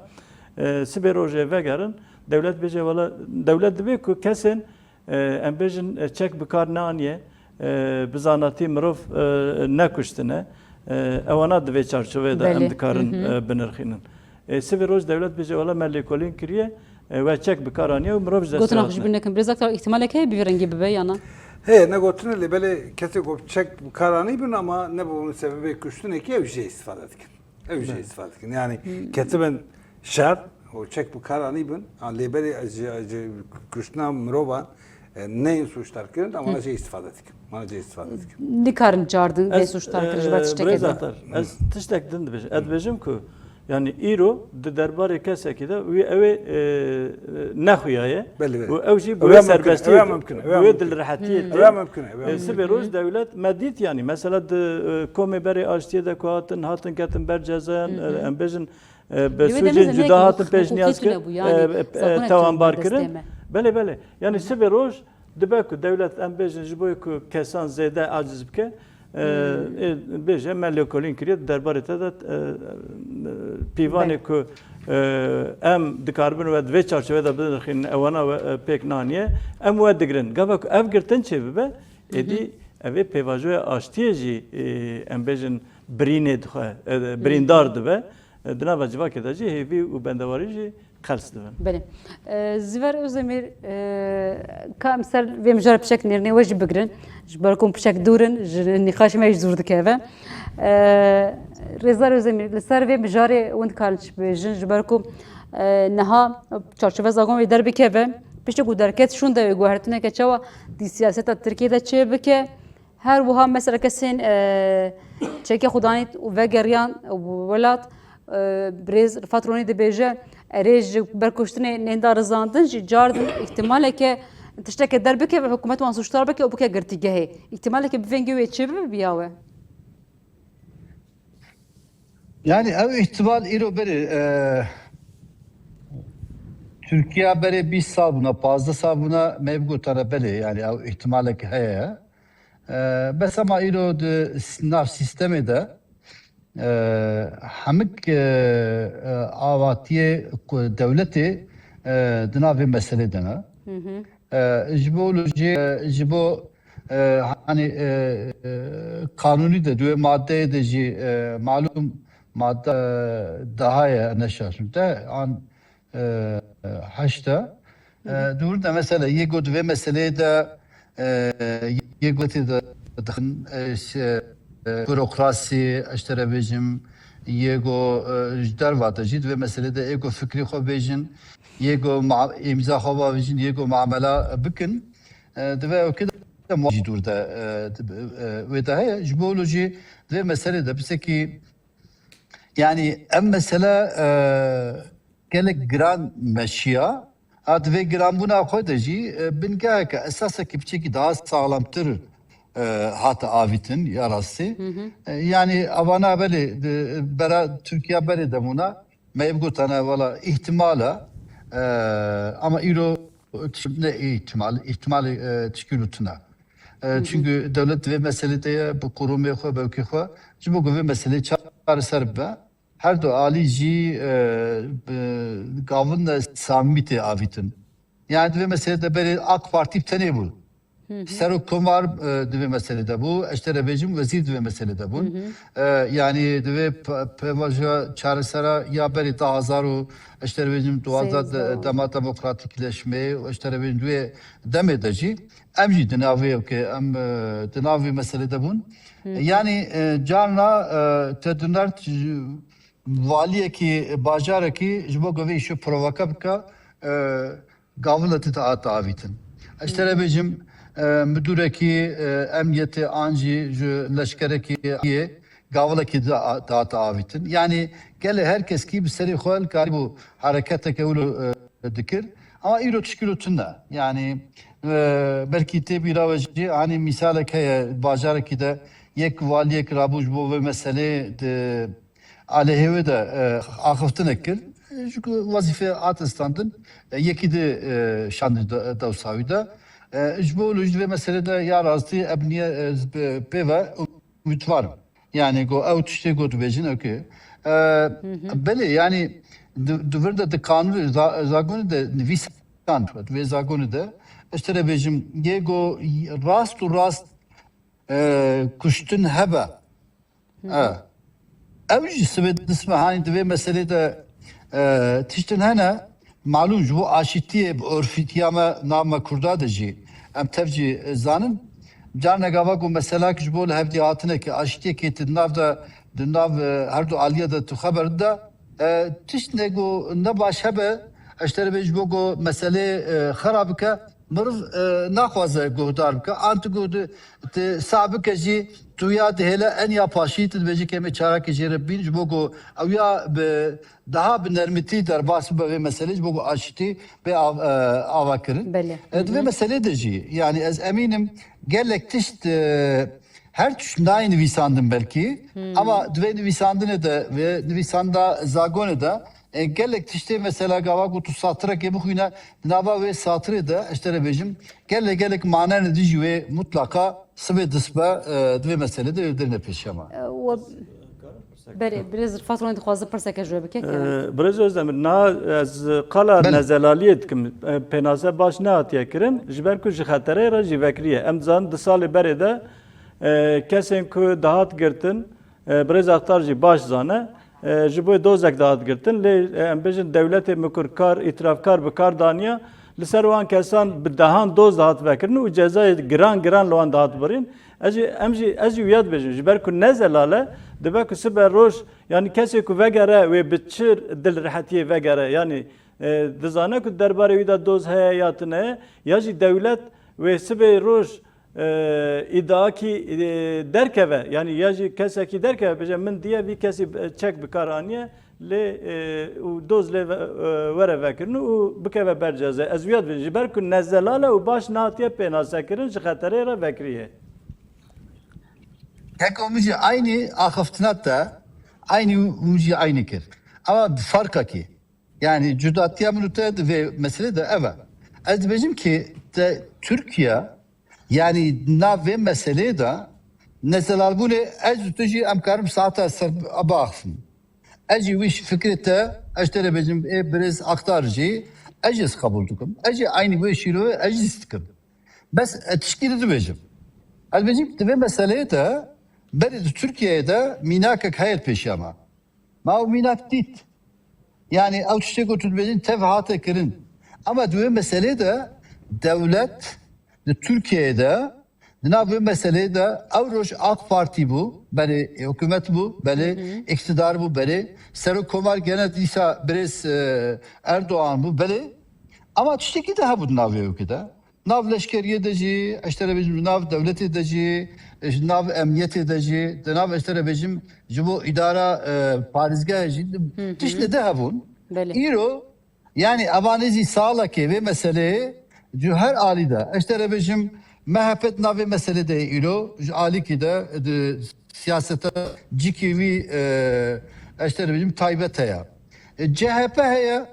e, sibê rojê vegerin, dewlet bêje, wela, dewlet divê ku kesên, e, em bêjin, e, çek bi kar neaniye, e, bi zanatî mirov, e, nekuştine, e, ewana di vê çarçovê de em Belê. dikarin, Hı hı. e, binirxînin. E, sibê roj dewlet bêje, wela me lêkolîn kiriye, e, we çek bi kar aniye û mirov ji destê Gotina xwe ji hatine. bîr nekin. Birêz Aktar, îhtimalek heye bi vî rengî bibe ya na? Heye, ne gotine, lê belê kesê ku çek bi kar anîbin ama ne bi sebebê kuştinekê ew jê îstîfade dikin. Ew jê Belê. îstîfade dikin. Yani Hmm. ketibin şer û çek bi kar anîbin, a lê belê ji, ji kuştina mirovan, e, neyên sûcdar kirin, ama Hı. jê îstîfade dikin. Mana cê îstîfade dikim. Nikarin cardin vê Ez, suçdar kirin ji ber e, tiştekê birêz din. Aktar, ez tiştek din dibêjim. Ez dibêjim ku Yani îro di derbarê kesekî de wî ew ê, e, nexuyaye. Belê, belê. Û ew jî bi Ew wê ya mimkun e, serbestiyê ew ya de, mimkun e, ew bi ya wê mimkun e. dilrehetiyê Hmm. de, Ew ya mimkun e, ew ya e, mimkun e. sibê roj dewlet me dît, yani mesela di, e, komê berê aştiyê de ku hatin, hatin ketin ber cezayan, Hı hı. e, em bêjin, e, bi Li wê de sûcên nizam cuda heke hatin hukukî pêşniyaz tune kir, bû, yani e, e, zaten tawanbar tune kirin. destê me. Belê, belê. Yani Hı hı. sibê roj dibe ku dewlet, em bêjin, ji bo ku kesan zêde aciz bike, e, Hmm. ê, bêje me lêkolîn kiriye, di derbarê te de, e, e, pîvanê Belê. ku, e, em dikaribin we di vê çarçovê de binirxînin, ewana we, e, pêk naniye, em we digirin. Gava ku ev girtin çêbibe, Hı hı. êdî ev ê pêvajoya aştiyê jî, e, em bêjin birînê dixwe, e, Hı hı. birîndar dibe. E, di nava civakê de jî hêvî û bendewarî jî qels dibin. Belê. E, Ziver Özdemir, e, ka em ser vê mijarê piçek nêrînê we jî bigirin. Ji ber ku em piçek dûr in, ji nîqaşê me jî dûr dikeve. E, Rêzdar Özdemir, li ser vê mijarê hûn dikarin çi bêjin? Ji ber ku, e, niha çarçove zagon wê derbikeve, piştî ku derket şûnde wê guhertineke çawa di siyaseta Tirkiyê de çê bike. Her wiha mesela kesên, e, çekê xwe danî û vegeriyan welat, e, birêz Rifat Ronî dibêje, erê ji ber kuştinê nên da rizandin jî cardin îhtimaleke tişteke derbikeve, hikûmet wan sûcdar bike û bike girtîgehê. Îhtimaleke bi vengî wê çêbibe bi ya we? Yani ew îhtimal îro berê, e, Tirkiye berê bîst sal bûna, pazdeh sal bûna, me bigotane belê, yani ew îhtimalek heye. E, bes ama îro di s-, nav sîstemê de, e, hemik, e, e, avatiyê ku dewletê, e, di nav vê meselê de ne. Hı hı. E, ji bo lo jê, e, ji bo, e, hani, e, e, kanûnî de, di wê maddeyê de jî, e, malûm madde, e, daha ye, ne şaşim te, an, e, e, heşt e. E, Hı hı. Di wir de mesela yê got vê meseleyê de, e, yê gotê de dixin, e, ş-, e, burokrasî, ez ji te re bêjim, yê go, e, ji derva de jî di vê meselê de ê go fikrê xwe bêjin, yê go ma-, îmza xwe bavêjin, yê go muamela bikin. E, di vê ewkê de ma jî dûr de, e, di, e, wê de heye. Ji bo lo jî di vê meselê de pisekî, yani ev mesele, e, gelek giran meşiya. Ha, di vê giranbûna xwe de jî, e, bingeheke, esasekî piçekî daha saxlemtir, e, hate avîtin, ya rastî. Hı hı. E, yani avana belê, di, bera Tirkiye berê de bûna, me ev gotane, wela îhtimal e, e, ama îro ne îhtimal, îhtimalê, e, tişkî tune. E, Hı hı. Çünkü dewlet di vê meselê de ye, bi qurumê xwe, bi ewkê xwe, ji bo ku vê meselê çareser bibe. Her du alî jî, e, bi gavin de samî tê avîtin. Yani di vê meselê de berê AK Partî bi tenê bû. Hı hı. Serok Komar, e, di vê meselê de bû. Ez ji te re bêjim, wezîr di vê meselê de bûn. Hı hı. E, yani di vê pe-, pêvajoya çaresera ya berê da hezar û ez ji te re bêjim duwazdeh de-, Sêzdeh. dema demokratîkleşmeyê û ez ji te re bêjim di wê demê de jî em jî di nav vê, em, e, di nav vê meselê de bûn. Hı hı. Yani, e, carna, e, te dinert, valiyekî, bajarekî ji bo ku vê îşê provoke bike, e, gavile tê de hate avîtin. Ez ji te re bêjim, e, midûrekî, e, emniyetê an jî ji leşkerekî yê gavilekî de, de hate avîtin. Yani gelê her keskî bi serê xwe li karîbû hereketeke wilo, e, dikir. Ama îro tişkî wilo tune. Yani, e, belkî tê bîra we jî, hani mîsalek heye, bajarekî de yek valiyek rabû ji bo vê meselê di aleyhê wê de, e, axiftinek kir. Ji ku wezîfe hat standin, e, yekî di, e, şandin de, dewsa wî de. E, ji bo li ji vê meselê de ya rastî ev niye, e, pê ve umîdvar im. Yani go ew tiştê got bêjin, okey. E, Hı hı. Belê, yani di, di vir de di kanûn za-, zagonê de nivîsan, di vê zagonê de ez te re bêjim, yê go rast û rast, e, kuştin hebe. Hı hı. E, ew jî sibê disme hanî di vê meselê de, e, tiştin hene, malûm ji bo aşîtiyê bi orfîtiya me, nav me Kurda de jî, em tev jî, e, zanin. Carna gava ku meselak ji bo li hevdî hatinekê, aşîtiyekê di nav de, di nav, e, her du aliyê de tu xeber dida, e, tiştine ku ne baş hebe, ez ji te re bê ji bo ku meselê, e, xera bike, Mirov, e, naxwaze guhdar bike. An tu guhd-, tu sah bike jî, tu ya dihêle en ya paşî tu dibêjî ke em ê çarekê jê re bîn, ji bo ku ew ya bi daha bi nermitî derbas bibe vê meselê, ji bo ku aşitî bê av-, e, ava kirin. Belê. E, di vê Hı hı. meselê de jî, yani ez emînim gelek tişt, e, her tişt nayê nivîsandin belkî, Hmm. ama di vê nivîsandinê de, vê nivîsanda zagonê de, e, gelek tiştê mesela gava ku tu satirekê bixwîne, di nava wê satirê de, ez te re bêjim, gelek gelek manenê dijî wê mutlaqa sibê disbe, e, di vê meselê de derine pêşiya me. E, we-, Berê, birêz Rifat Ronî dixwaze pirseke ji we bike, Ee, kerem. Birêz Özdemir, niha ez qala Belê. nezelaliyê dikim. Ee, pênase baş nehatiye kirin, ji ber ku ji xetereyê re jî vekiriye. Em dizanin du salê berê de, e, kesên ku dihat girtin, e, birêz Axtar jî baş zane, e, ji bo dozek dihat girtin. Lê, e, em bêjin dewletê mikurkar, îtirafkar bi kar daniye. Li ser wan kesan bi dehan doz dihat vekirin û cezayê giran giran li wan dihat birîn. Ez jî, em jî, ez jî wiya dibêjim, ji ber ku ne zelal e, dibe ku sibe roj, yanî kesê ku vegere wê bi çi dil rehetiyê vegere, yanî, e, dizane ku derbarê wî de doz heye ya tune ye, ya jî dewlet wê sibê roj, e, îdiakî, e, derkeve, yanî ya jî kesekî derkeve, bêje min diye vî kesî, e, çek bi kar aniye, lê, e, û doz lê ve-, e, were vekirin û bikeve ber cezayê. Ez wiya dibêjim, ji ber ku ne zelal e û baş nehatiye pênasekirin, ji xeterê re vekiriye. Heko min jî aynî axiftina te, aynî min jî aynî kir. Ama bi ferqekî. Yani cudatiya min û te di vê meselê de ev e. Ez dibêjim ki te Tirkiye, yani nav vê meselê de nezelalbûnê ez û tu jî em karim saeta ser biaxifin. Ez jî wî fikrê te, ez te re bêjim, ê birêz Axtar jî, ez jî ez qebûl dikim. Ez jî aynî wê şîrove ez jî dikim. Bes, e, tiştî dibêjim. Ez bêjim, di vê meseleyê de, berê di Tirkiyeyê de mînakek heye pêşiya me. Ma ew mînak dît. Yani ew tiştê ku tu dibêjin tev hate kirin. Ama di wê meseleyê de dewlet di Tirkiyeyê de, di nav wê meseleyê de ew roj AK Partî bû, belê hikûmet bû, belê Hı hı. îktidar bû, belê Serokkomar gene dîsa birêz, e, Erdogan bû, belê. Ama tiştekî de hebû di nav wê yekê de. Nav leşkeriyê de jî, ez te re bêjim, di nav dewletê de jî, ji nav emniyetê de jî, di nav, ez te re bêjim, ji bo îdara, e, parêzgehê jî, Hı hı. tiştê de hebûn. Belê. Îro, yani evanê jî salekê vê meseleyê ji her alî de, ez te re bêjim, M H P di nav vê meselê de ye îro, ji alîkî de, di siyaseta cikî wî, e, ez te re bêjim, taybet heye. E, C H P heye,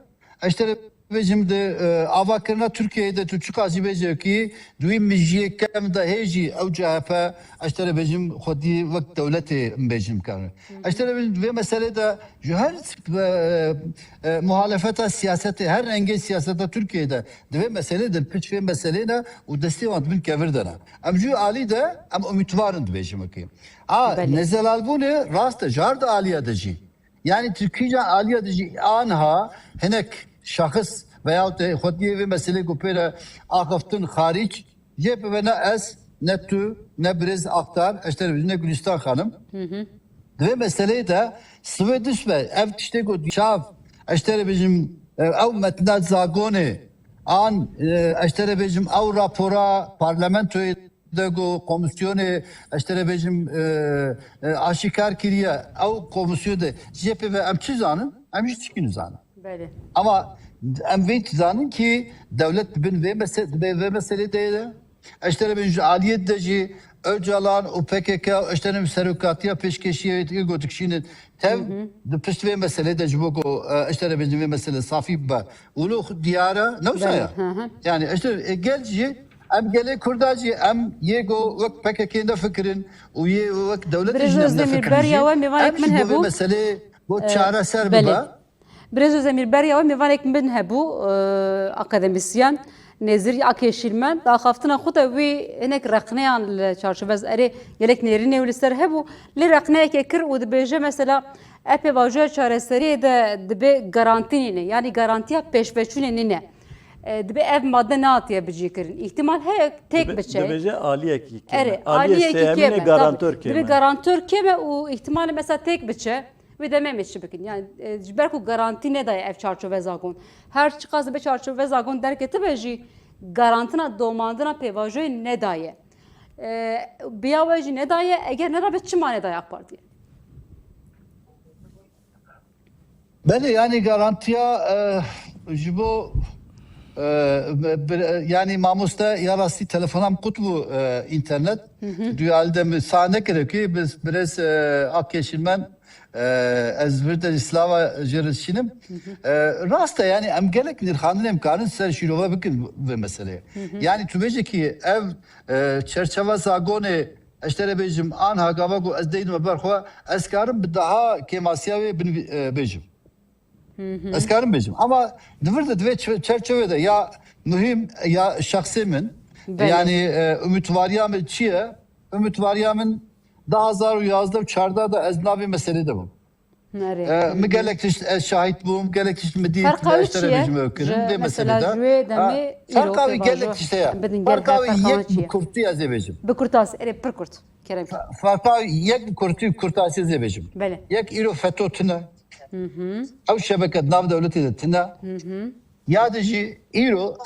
Ez te re bêjim di, e, avakirina Tirkiyeyê de tu çiqas jî bêje ki di wî mijiyê kevn de hê jî ew C H P, ez te re bêjim xwedî wek dewletê em bêjim kevn. Ez te re bêjim di vê meselê de ji her, e, e, muhalefeta siyasetê, her rengê siyaseta Tirkiyeyê de di vê meselê de, pişt vê meselê de û destê wan di bin kevir de ne. Em ji wî alî de em umîtvar in dibêjim ki. A, Belê. nezelalbûnê rast e, ji her du aliya de jî. Yani tu kîjan aliya dijî anha hinek şahis veyahut xwediyê vê meselê ku pê re axiftin xarîc, jê pê ve ne ez, ne tu, ne birêz Axtar, ez te re ne Gülistan Xanim. Hı hı. Di vê meseleyê de sivê dişt be, ev tiştê ku çav, ez te re bêjim, ew metna zagonê, an, e, ez te re bêjim, ew rapora parlamentoyê de ku komîsyonê, ez te re bêjim, e, e, aşîkar kiriye, ew komîsyon de jê pê ve em çi zanin? Em jî tişkî nizanin. Belê. Ama em vê dizanin ki dewlet di bin vê mese-, di vê, vê meselê de ye de. Ez te re bêjim ji aliyê de jî Ocalan û P K K, ez te re bêjim serokatiya pêşkêşiyê got dikişînin tev Hı hı. di pişt vê meselê de ji bo ku, e, ez te re bêjim vê meselê safî bibe. Wilo xwe diyar e, ne wisa Belê, ya? hı hı. Yani, işte, e, gel jî, em gelê Kurda jî, em yê go wek P K K nefikirin û yê wek dewletê Birêz jî em Özdemir, nefikirin beriya jî. we mêvanek Em min jî bo vê hebû. meselê bo E, çareser belê. bibe. Birêz Özdemir, beriya we mêvanek min hebû, e, akademisyen, Nêzîr Ak Yeşîlmend, axaftina xwe de wî hinek rexneyan li çarçovez erê gelek nêrînê wî li ser hebû, lê rexneyeke kir û dibêje mesela, Ev pêvajoya çareseriyê de dibe garantî nîne, yanî garantiya pêşveçûnê nîne. E, dibe ev madde nehatiye bicîkirin. Îhtimal heye têk Dibe-, biçe. dibêje aliyekî kêm e. Erê, Aliyê aliyekî sêyemînê kêm e, garantor tabii. kêm Dibe e. garantor kêm e û îhtimalê mesela têk biçe, wê demê em ê çi bikin? Yani, e, ji ber ku garantî nedaye ev çarçove zagon. Her çiqas dibe çarçove zagon derketibe jî, garantina domandina pêvajoyê nedaye. E, biya we jî nedaye, eger nedabe çima nedaye AK Partiyê? Belê, yani garantiya e, ji bo e, bi- yani mamoste ya rastî telefonam qut bû e, internet. Duyalde mi sah nekire ki biz biraz e, ak yeşilmen e, ez vir de slava jê re şînim. E, rast e, yani em gelek nirxandinê em karin ser şîrove bikin vê meseleyê. Yani tu bêje ki ev e, çerçeva zagonê ez te re bêjim, anha gava ku ez deydime ber xwe, ez karim bi daha kêmasiya wê bin e, bêjim. Ez karim bêjim. Ama di vir de divê çe- çerçevê de ya muhîm ya şexsê min, Belê. yani e, umutwariya min çi ye? Umutwariya min du hazar û yazdeh û çardeh de ez navê meselê de bûm. Nerê? E, mi gelek tişt ez şahit bûm, gelek tişt mi dît, Ferqa mi wî ez te çi re ye? bêjim ew kirin, Ji vê mesela meselê de. ji wê demê Ha, îro Ferqa wî pêvajo gelek tişt heye. em bidin gel Ferqa her wî ferqa yek çi bi ye? kurtî ez ê bêjim. Bi kurtas, erê pir kurt. Kerem ki. Ferqa wî yek bi kurtî, kurtasî ez ê bêjim. Belê. Yek îro feto tune. Ew şebeke di nav dewletê de tune. Ya de jî îro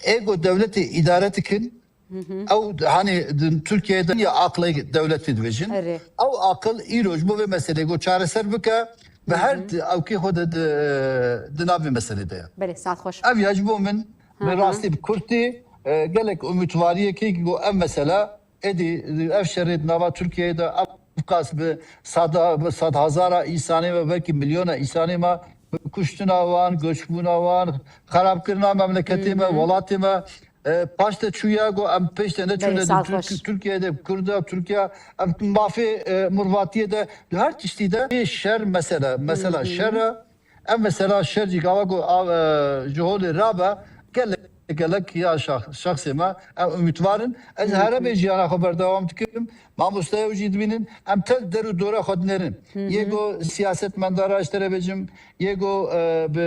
êgo dewletê îdare dikin. Ew hani di Tirkiyeyê de ya aqilê dewletê dibêjin. Erê. Ew aqil îro ji bo vê meselê go çareser bike, bi her di ewkê xwe de di, di nav vê meselê de ye. Belê, saet xweş. Ev ya ji bo min bi rastî bi kurtî e, gelek umutwariyekê go ev mesele êdî ev şerê di nava Tirkiyeyê de ev qas bi sada, bi sedhazara însanê me, belkî milyona însanê me, bi kuştina wan, göçbûna wan, xerabkirina memleketê me, welatê me, e, paşte çûya go em pêşte neçûne Belê, di saet Tirk- xweş. Tirkiyeyê de Kurda, Tirkiye, em mafê e, mirvatiyê de, di her tiştî de vê şer mesele, mesela şer e, ev mesela şer jî gava ku av, e, ji holê rabe, gelek, gelek ya şax- şexsê me, em umîtvar in. Ez heremê jiyana xwe berdewam dikim. Mamoste ew jî dibînin, em tel der û dora xwe dinêrin. Yê ku siyasetmendara ji te re bêjim, yê ku e, bi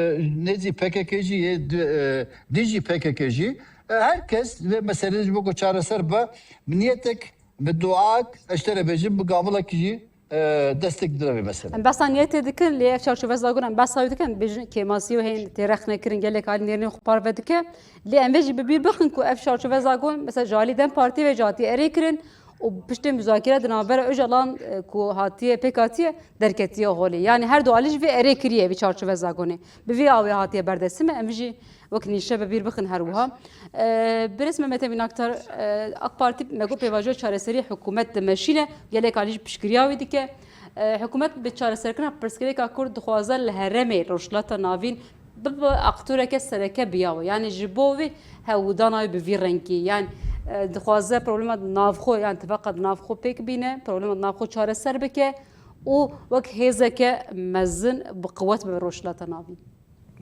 nêzî P K K jî, yê di- e, dijî P K K jî, e, her kes vê meselê ji bo ku çareser be, bi niyetek, bi duak, ez ji te re bêjim, bi gavilek jî e, destek dide vê meselê. Em behsa niyetê dikin, lê ev çarçove zagon em behsa wê dikin, bêjin kêmasî û hên tê rexne kirin, gelek alî nêrînê xwe parve dike. Lê em vê jî bi bîr bixin ku ev çarçove zagon, mesela ji alî DEM Partiyê ve jî hatiye erê kirin û piştê muzakere di navbera Ocalan e, ku hatiye pêk hatiye derketiye holê. Yani her du alî jî vê erê kiriye vî çarçove zagonê. Bi vî awê hatiye berdestî me, em vî jî wek nîşe bi bîr bixin her wiha. E, Birêz Mehmet Emîn Aktar, e, AK Partî me got pêvajoya çareserî hikûmet dimeşîne, gelek alî jî piştgiriya wî dike. E, hikûmet bi çareserkirina pirsgirêka Kurd dixwaze li herêmê Rojhilata Navîn bibe aktoreke sereke biyawe. Yani ji bo vê hewdana wî bi vî rengî. Yani e, dixwaze problema navxwe, yani tifaqa navxwe pêk bîne, problema navxwe çareser bike û wek hêzeke mezin bi qewet bibe Rojhilata Navîn.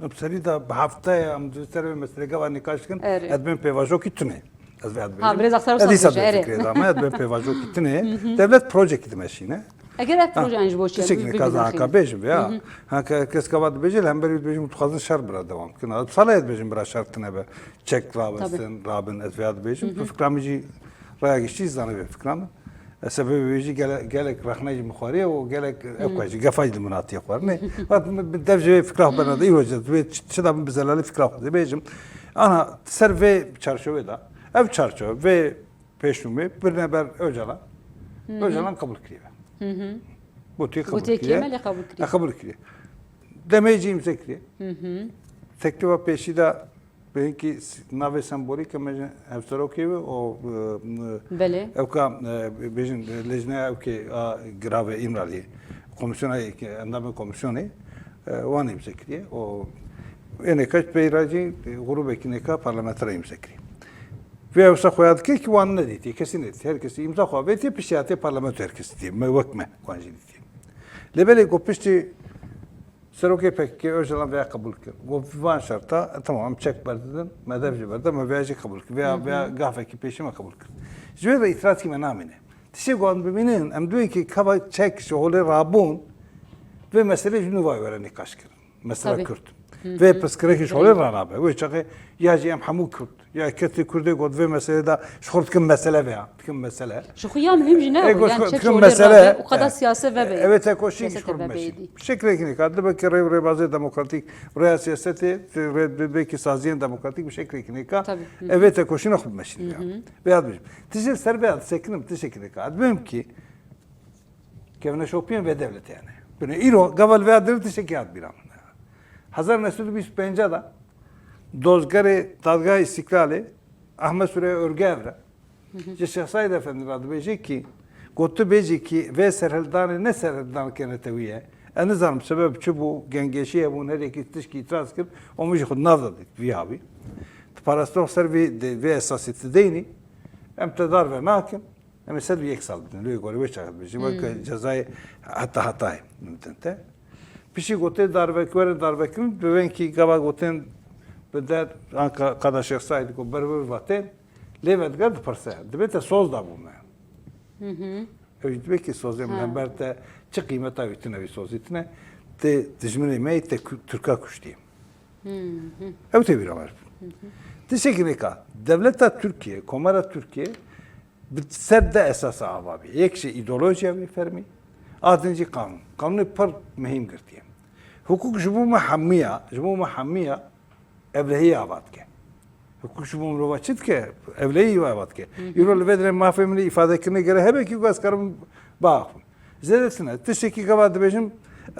Em serî de bi hefteye em di ser vê meselê gava nîqaş dikin, Erê. ez bên pêvajokî tune. Ez vê ez Ha, bêjim. Birêz Axtar Ez wisa dîsa dibêje, vê erê. fikrê dame, ez bên pêvajokî tune. Devlet projekî dimeşîne. Eger ev Ha, proje an ji bo çi? tişek Bi- ne bi- kaza bi- haka bêjim ya. Ha, ke- kes gava dibêje, li hember wî dibêjim, dixwazin şer bira dewam bikin. Bi sala ez dibêjim bira şer tune be. Çek ravestin, rabin, ez vê dibêjim. Bi fikra min jî raya giştî zane vê fikra min. E, sebebê wê jî gele- gelek rexne jî min xwariye û gelek ev ku jî gefa jî li min hatiye xwarinê. Vat min bi dev ji vê fikra xwe bernede îro jî vê çi- çi da min bi zelalî fikra xwe dibêjim. Ana ser vê çarçovê de, ev çarçove, vê pêşnûmê birine ber Ocalan. Ocalan qebûl kiriye. Gotiye qebûl Gotiye kiriye. kême lê qebûl kiriye. E, qebûl kiriye. Demê jî îmze kiriye. Teklifa pêşî de Bi hinkî s- navê sembolîk e me ji hevserokê ve û, e, Belê. ewka, e, bêjin, e, lejneya ewkê a giravê Îmraliyê. Komîsyona yekê, endamê komîsyonê, e, wan îmze kiriye. Û ênê keç peyra jî, e, grûbekî nêka parlamenter îmze kiriye. Vê ewsa xwe ya dikir ki wan nedîtiye, kesî nedîtiye. Her kesî îmza xwe avêtiye, piştî hatiye parlamento her kesî dîtiye. Me wek me wan jî dîtiye. Lê belê ku piştî Serokê P K K Ocalan vêya qebûl kir. Got, van şerta, e, tamam, em çek berdidin, me dev jî berde, me vêya jî qebûl kir. Vêya, vêya gavekî pêşî me qebûl kir. Ji wê ve îtirazkî me namîne. Tiştê ku em bimînin, em dibên ki kava çek ji holê rabûn, vê meselê ji nû ve were nîqaş kirin. Mesela Tabii. Kurd. Vê pirsgirêkê ji holê ranabe. Wê çaxê ya jî em hemû Kurd. Ya kesê Kurdê got vê meselê de ji xwe dikim mesele veya, dikim mesele. Ji xwe ya muhîm jî ne, Ê, got yani çek dikim olê mesele. Rave û qada siyase vebe. Evet, eko şî ji xwe bêdî. Şeklekî nêka, dibe ki rê, rêbazê demokratîk, rêya siyasetê, rê, belkî saziyên demokratîk bi şeklekî nêka. Tabii. Evet, eko şî ne xwe bimeşîn ya. Veya dibêjim. Tişê ser veya disekinim, tişekî nêka. Dibêm ki, Kevneşopiyên vê dewletê hene. Bine îro, gava li vê dirê tiştekî hat bîra min. Hezar neh sed û bîst û pênc de dozgerê Dadgeha Îstîklalê Ahmet Süreyya Örgü Evra ji Şêx Saîd Efendî re dibêje kî, got tu bêjî kî vê serhildanê ne serhildaneke netewî ye. Ez nizanim sebeb çi bû, gengeşî hebûn, her yekî tişkî îtiraz kir, û min jî xwe nav da vî havî. Tu parastina xwe ser vê, vê esasî tu deynî, em te darve nakin. Em ê sed û yek sal bidin. Lê gorî wê çaxê dibêjin. Wek cezayê heta hetayê bidin te. Piştî gotê darvek-, were darvekirin, bi wên kî gava gotin bi der, an ka-, qada Şêx Saîd ku ber wê vatên, lê vediger dipirse. Dibê te soz dabû me. Ew jî dibê kî sozê min hember te çi qîmeta wî tune, wî sozî tune, tê dijminê me yê te ku-, Tirka kuştiye. Ew tê bîra me. Tiştekî nêka. Dewleta Tirkiye, Komara Tirkiye, Bi ser de esasa ava bî. Yek jî îdeolojiya wî fermî, a din jî qanûn. Qanûnê pir muhîm girtiye. Hukuk ji bo me hemiya, ji bo me hemiya evlehiyê ava dike. Hukuk ji bo mirova çi dike? Evlehiyê ava dike. Îro li vê derê mafê min îfadekirinê gere hebe kî ez karim biaxivim. Zêde tune. Tiştekî gava dibêjim,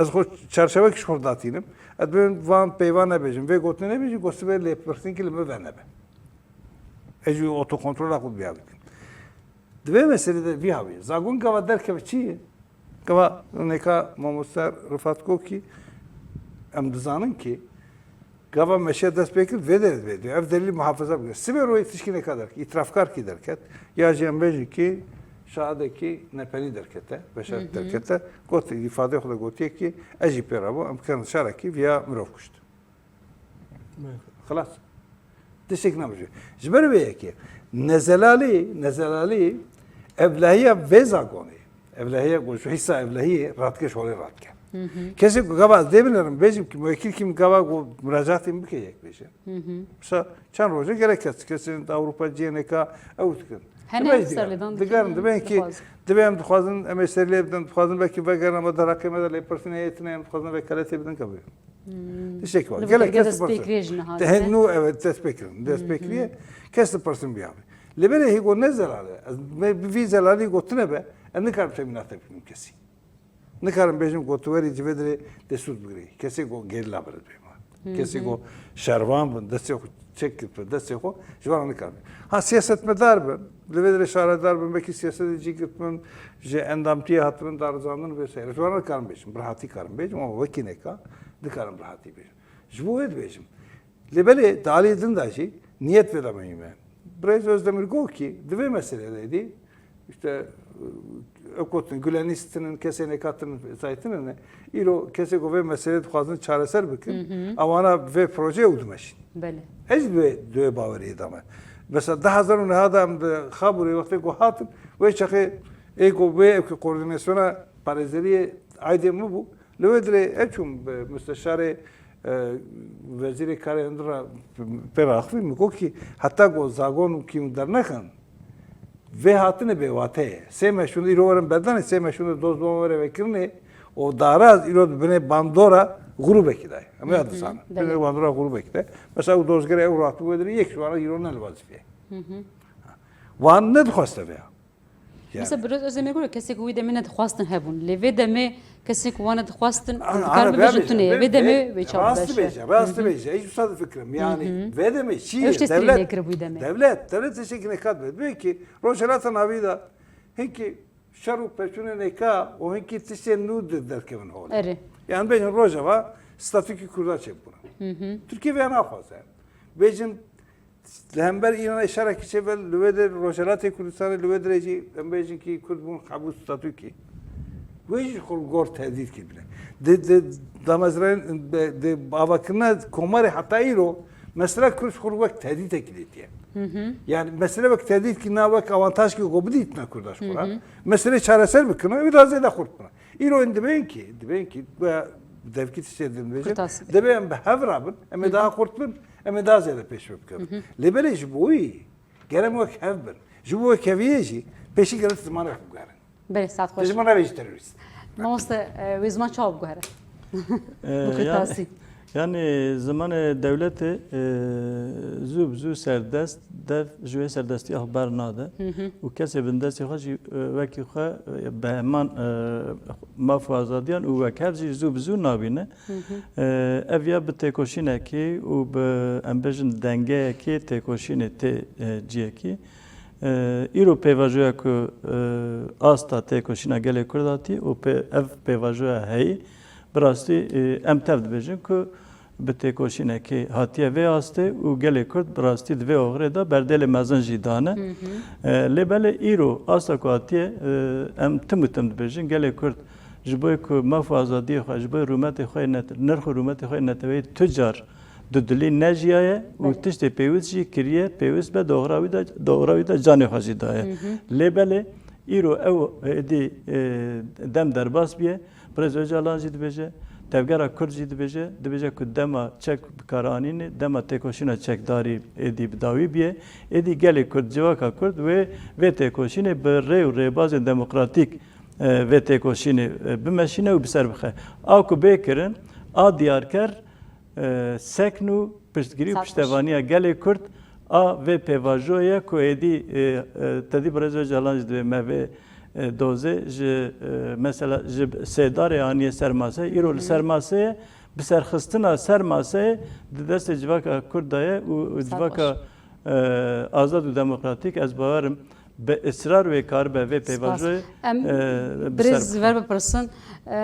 ez xwe çarşevek ji xwe datînim. Ez dibêm van peyva nebêjim, vê gotinê nebêjim, ku sibê lêpirsînkî li min venebe. Ez jî otokontrola xwe biya bikim. Di vê meselê de vî havî, zagon gava derkeve çi ye? Gava nêka mamoste Rifat Kokî, em dizanin ki gava meşe dest pê kir, vê derê divê, divê ev delîl muhafaza bike. Sibê royê tişkî nêka derket, îtirafkar kî derket, ya jî em bêjin ki şahidekî nepenî derkete, veşarek derkete, got, îfadeyê xwe de gotiye ki ez jî pê re bû, em bikerin şarekî viya mirov kuşt. Xilas. Tiştek nabêje. Ji ber vê yekê nezelalî, nezelalî evlahiya vê zagonê, evlahiya ku ji hîsa evlahiyê radike ji holê radike. Kesê ku gava ez dê binerim, bêjim ki muwekîlkî min gava ku muracaatê min bike yek bêje. Mesela çend roje gelek kes, kesên di Ewropa ciyê nêka ew dikin. Hene serlêdan dikin, digerin, dibên ki, dixwazin. Dibê em dixwazin, em ê serlê bidin, dixwazin belkî vegerin, ama derheqê me de lêpirsînê heye tune, em dixwazin vekaletê bidin, ka bê. Tiştekî var. Li vê Gelek dergê kes dest pê dipirsin. Kiriye jî niha Te hene. Nû evet dest pê kirin. Dest pê kiriye. Kes dipirsin biya be. Lê belê hê got ne zelal e. Ez me bi vî zelalî gotine be. Ez nikarim temînate bikim kesî. Nikarim bêjim got tu werî civê dirê destût bigirî. Kesê got gerîla bere dibê me. Kesê got şervan bin, destê xwe çek kir bi destê xwe. Ji wan nikarim. Ha siyasetmedar bin. Li vê dirê şaredar bin. Belkî siyasetê cî girtibin. Ji endamtiyê hatibin darizandin vê seyre. Ji wan nikarim bêjim. Bi rehatî karim bêjim. Ama wekî neka. Dikarim bi rehatî bêjim. Ji bo wê dibêjim. Lê belê di aliyê din de jî niyet vê de muhîm e. Birêz Özdemir got ki di vê meselê de dî, işte, ew gotin, Gülenîst tinin, kesê nêka tinin, zaytinin e. Îro kesê ku vê meselê dixwazin çareser bikin, Hı hı. ewana vê projeyê ew dimeşîn. Belê. Ez di wê, di wê baweriyê de me. Mesela di hezar û neh de em di Xabûrê wextê ku hatin, wê çaxê ê ku wê ew ki koordînasyona parêzeriyê aydê min bû, Li wê dirê ez çûm bi musteşarê, e, wezîrê karê hundir re pê re axivî, min got kî heta ku zagon û kî hûn dernexin, vê hatine bêwate ye. Sê meşûn îro werin berdanê, sê meşûn de doz ban were vekirinê û daraz îro di binê bandora grûbekî de ye. Em ya Hı hı, dizanin. Belê. Binê bandora grûbekî de. Mesela ew dozgerê ew rahat wê dirê yek ji wan re îro ne li vazîfê ye. Hı hı. Wan nedixwaste vêya. Yani. Mesela Birêz Özdemir got, kesê ku wî demê nedixwastin hebûn. Lê vê demê kesê ku wan nedixwastin, Ana, em dikarin ana, bibêjin bêje, tunê ye. Vê, vê demê vê, vê çav rast beş e. Bêje, rast Hı hı. Bêje. Ez wisa difikirim. Yani, Hı hı. Vê demê çi ye? Ew tiştê Devlet, lêkiribû demê. Devlet, devlet tiştekî nêkat be. Dibê ki Rojhilata Navî de hinkî şer û peçûnê nêka û hinkî tiştên nû di derkevin holê. Erê. Yani bêjin Rojava statûkî Kurda çêbûne. Hı hı. Tirkiye vê naxwaze. Bêjin Li hember Îranê şerekî çêbe li wê de Rojhelatê Kurdistanê li wê dirê jî em bêjin kî Kurd bûn hebû statûkî. Wê jî xwe li gor tehdît kiribine. Di, di damezrayên, di, di avakirina komarê heta îro mesela Kurd xwe wek tehdîtekî dîtiye. Hı hı. Yani mesele wek tehdîtkî na wek avantajkî ku bidîtine Kurda ji xwe re. Hı hı. Mesele çareser bikine, wî daha zêde xurt bine. Îro em dibên kî, dibên kî, bu devkî tiştê din bêjin, Kurtasî. Dibê em bi hev re bin, em ê Hı hı. daha xurt bin, Em ê daha zêde pêş ve bikevin. Lê belê ji bo wî gerek wek hev bin. Ji bo wekheviyê jî pêşî gerek zimanê xwe biguherin. Belê, saet xweş. Ji min re bêjî terorîst. Mamoste, e, wê ziman çawa biguhere? E, Bi kurtasî. Yani, yani zimanê dewletê, e, zû bi zû serdest, dev ji wê serdestiya xwe bernade. Û kesê bindestê xwe jî, e, wekî xwe, e, bi heman, e, maf û azadiyan û wekhev jî zû bi zû nabîne. E, ev ya bi têkoşînekê û bi, em bêjin, dengeyekê têkoşînê tê, e, ciyekî. E, îro pêvajoya ku, e, asta têkoşîna gelê Kurd hatî û pê-, ev pêvajoya heyî, bi rastî, e, em tev dibêjin ku bi têkoşînekê hatiye vê astê û gelê Kurd bi rastî di vê oxirê de berdêlê mezin jî dane. E, lê belê îro asta ku hatiye, e, em tim û tim dibêjin, gelê Kurd ji bo ku maf û azadiyê xwe, ji bo rûmetê xwe yê net-, nirx û rûmetê xwe yê neteweyî tu car dudilî nejiyaye û Belê. tiştê pêwîst jî kiriye, pêwîst be, doxra wî de, doxra wî de canê xwe jî daye. Lê belê îro ew êdî, e, dem derbas biye. Birêz Ocalan jî dibêje, Tevgera Kurd jî dibêje, dibêje ku dema çek bi kar anînê, dema têkoşîna çekdarî êdî bi dawî biye. Êdî gelê Kurd, civaka Kurd wê vê têkoşînê bi rê û rêbazên demokratîk, e, vê têkoşînê, e, bimeşîne û bi ser bixe. A ku bê kirin, a diyarker, e, sekn û piştgirî û Saet xweş. piştevaniya gelê Kurd a vê pêvajoyê ye ku êdî, e, e, tedî Birêz Ocalan jî divê me vê, e, dozê ji, e, mesela ji sêdarê aniye ser maseyê, îro li ser maseyê, bi serxistina ser maseyê di destê civaka Kurd de ye û, û Saet civaka, xweş. e, azad û demokratîk, ez bawerim, bi israr wê karibe vê Spas. pêvajoyê, Em e, bi ser birêz bixe. ver bipirsin. E,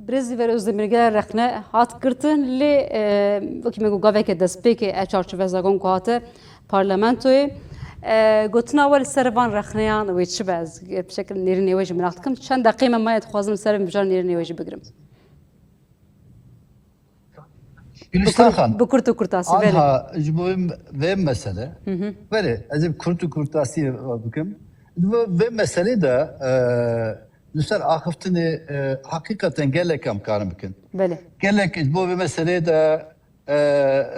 birêz Zîver Özdemir gele rexne hat girtin, lê, e, wekî me got gaveke destpêkê ev çarçove zagon ku hate parlamentoyê. E, gotina we li ser van rexneyan wê çi be? Ez bi şekil nêrînê we jî miraq dikim. Çend deqê me maye, dixwazim li ser mijar nêrînê we jî bigirim. Gülistan Xan, bi kurt û kurtasî, belê. Anha ji bo vê, vê mesele, Hı hı. belê, ez ê bi kurt û kurtasî bikim. Ji bo vê meselê de, e, li ser axiftinê, e, heqîqeten gelek em karin bikin. Belê. Gelek ji bo vê meselê de, e,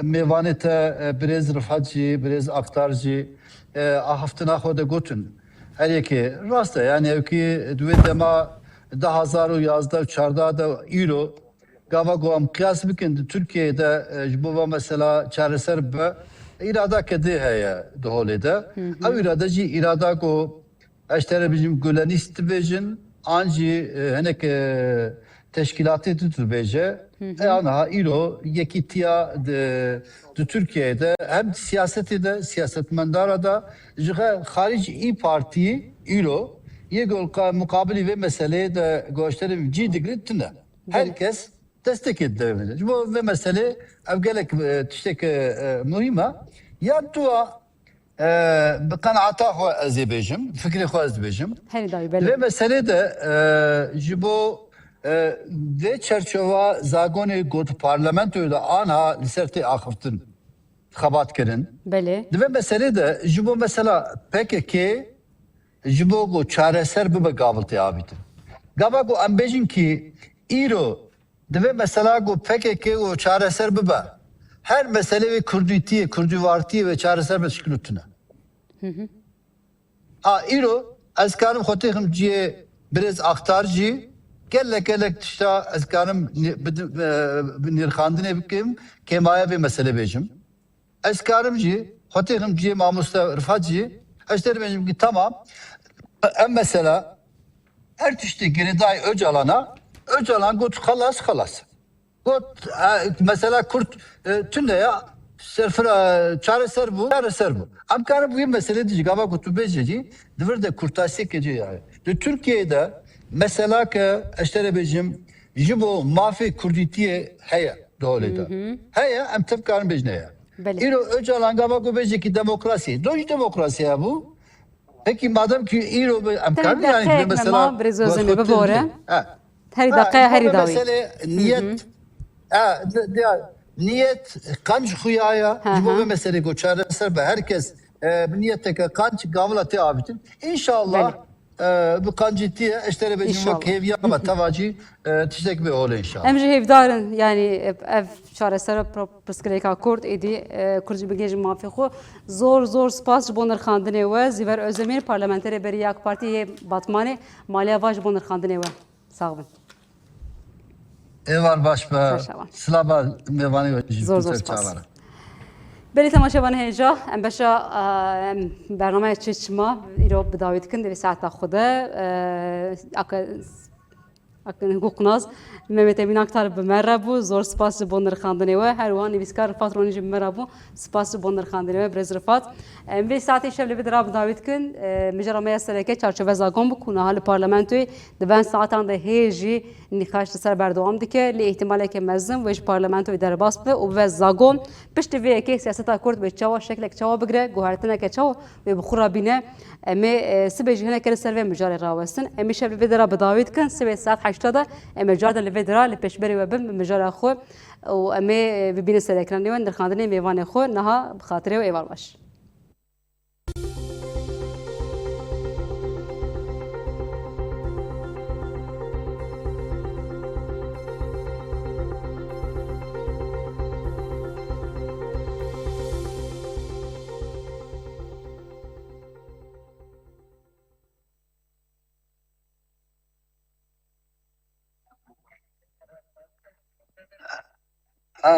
mêvanê te, e, birêz Rifat jî, birêz Aktar jî, e, axiftina xwe de gotin. Her yekê rast e, yani ew kî di wê dema du hazar û yazdeh û çardeh de îro Gava ku em qiyas bikin di Tirkiyeyê de, e, ji bo va mesela çareser bibe, îradake dê heye di holê de. Hı hı. Ew îrade jî îrada ku ez ji te re bijim Gulenîst dibêjin, an jî, e, hinek, e, teşkîlatê tu dibêje. Hı hı. E, aniha îro yekîtiya di, di Tirkiyeyê de hem di siyasetê de, siyasetmendara de, ji xe-, xarîc İYİ Partî îro yê ku muqabilî vê meseleyê de ku ez ji te re cî digre tune. Her Belê. kes destekê dide vê meselê. Ji bo vê meselê ev gelek, e, tiştek, e, muhîm e. Ya dua, e, bi qenaeta xwe ez ê bêjim, fikrê xwe ez dibêjim. Herî dawî, belê. Di vê meselê de, e, ji bo, e, vê çerçova zagonê ku di parlamentoyê de aniha li ser tê axiftin, xebat kirin. Belê. Di vê meselê de ji bo mesela P K K ji bo ku çareser bibe gav tê avîtin. Gava ku em bêjin kî îro Divê mesela ku P K K û çareser bibe. Her meselê wê kurdîtiyê, kurdîwartiyê wê çareser bibe şikil tune. Hı hı. Ha, îro ez karim xwe têxim cihê birêz Aktar jî, gelek gelek tişta ez karim ni-, bi, e, bi nirxandinê bikim, kêmaya vê meselê bêjim. Ez karim jî, xwe têxim cihê mamoste Rifat jî, ez tê dibêjim ki tamam, em mesela her tiştê girêdayî Öcalan'a, Öcalan got xelas, xelas. Got, e, mesela Kurd, e, tune ya, serfira, çareser bû, çareser bû. Em karin bi wî meselê de jî gava ku tu bêje jî, di vir de kurtasiyeke cê ya. Di Tirkiyeyê de mesela ke ez tê re bêjim, ji bo mafê kurdîtiyê heye di holê de. Hı hı. Heye, em tev karin bêjin heye. Belê. Îro Ocalan gava ku bêje ki demokrasiyê. Do jî demokrasiya bû. Peki madem ki îro bi-, em Tenê karin yani deqeyek me mesela ma, birêz Ozemê bibore. Ha. Herî Ha, deqeya ji bo herî vê dawî. meselê Hı hı. niyet, ha, de, de, niyet qenc xuya ya. Hı Ji bo hı. vê meselê ku çareser be her kes, e, bi niyeteke qenc gavila tê avîtin. İnşallah Belê. e, bi qancîtî ye, eştere bêjin İnşallah. Wek hêviya me teva jî e, tiştek bê holê inşallah. Em jî hêvdar in, yanî ev çaresera pro-, pirsgirêka Kurd êdî e, Kurd jî bigihêje mafê xwe. Zor zor spas ji bo nirxandinê we. Zîver Özdemir, parlamenterê berî yê AK Partî yê Batmanê, maliya va ji bo nirxandinê we. Sax bin. Êvar baş be. Xweş e, wan. Silava mêvanê we jî Zor zor Pitir spas. Çavara. Belê temaşevanê hêja, em beşa e, em bernameya çi çima îro bi dawî dikin, divê saeta xwe de e, aka- aka- Guqnaz Mehmet Emîn Aktar bi me re bû. Zor spas ji bo nirxandinê we. Her wiha nivîskar Rifat Ronî jî bi me re bû. Spas ji bo nirxandinê we birêz Rifat. Em vê saetê şev li vê dira bi dawî dikin. E, mijara me ya sereke çarçove zagon bû ku niha li parlamentoyê di van saetan de hê jî nîqaş li ser berdewam dike. Lê îhtimaleke mezin wê ji parlamentoyê derbas bibe û bibe zagon. Piştî vê yekê siyaseta Kurd wê çawa şeklek çawa bigire, guhertineke çawa wê bi xwe re bîne. Em ê e, sibê jî hineke li ser vê mijarê rawestin. Em ê şev li vê dira bi dawî dikin. Sibê saet heşta de em ê carde li vê dira li pêşberê we bin bi mijara xwe. Û em ê e, bibînin ser ekranê we nirxandinê mêvanê xwe. Niha bi xatirê we êvar baş.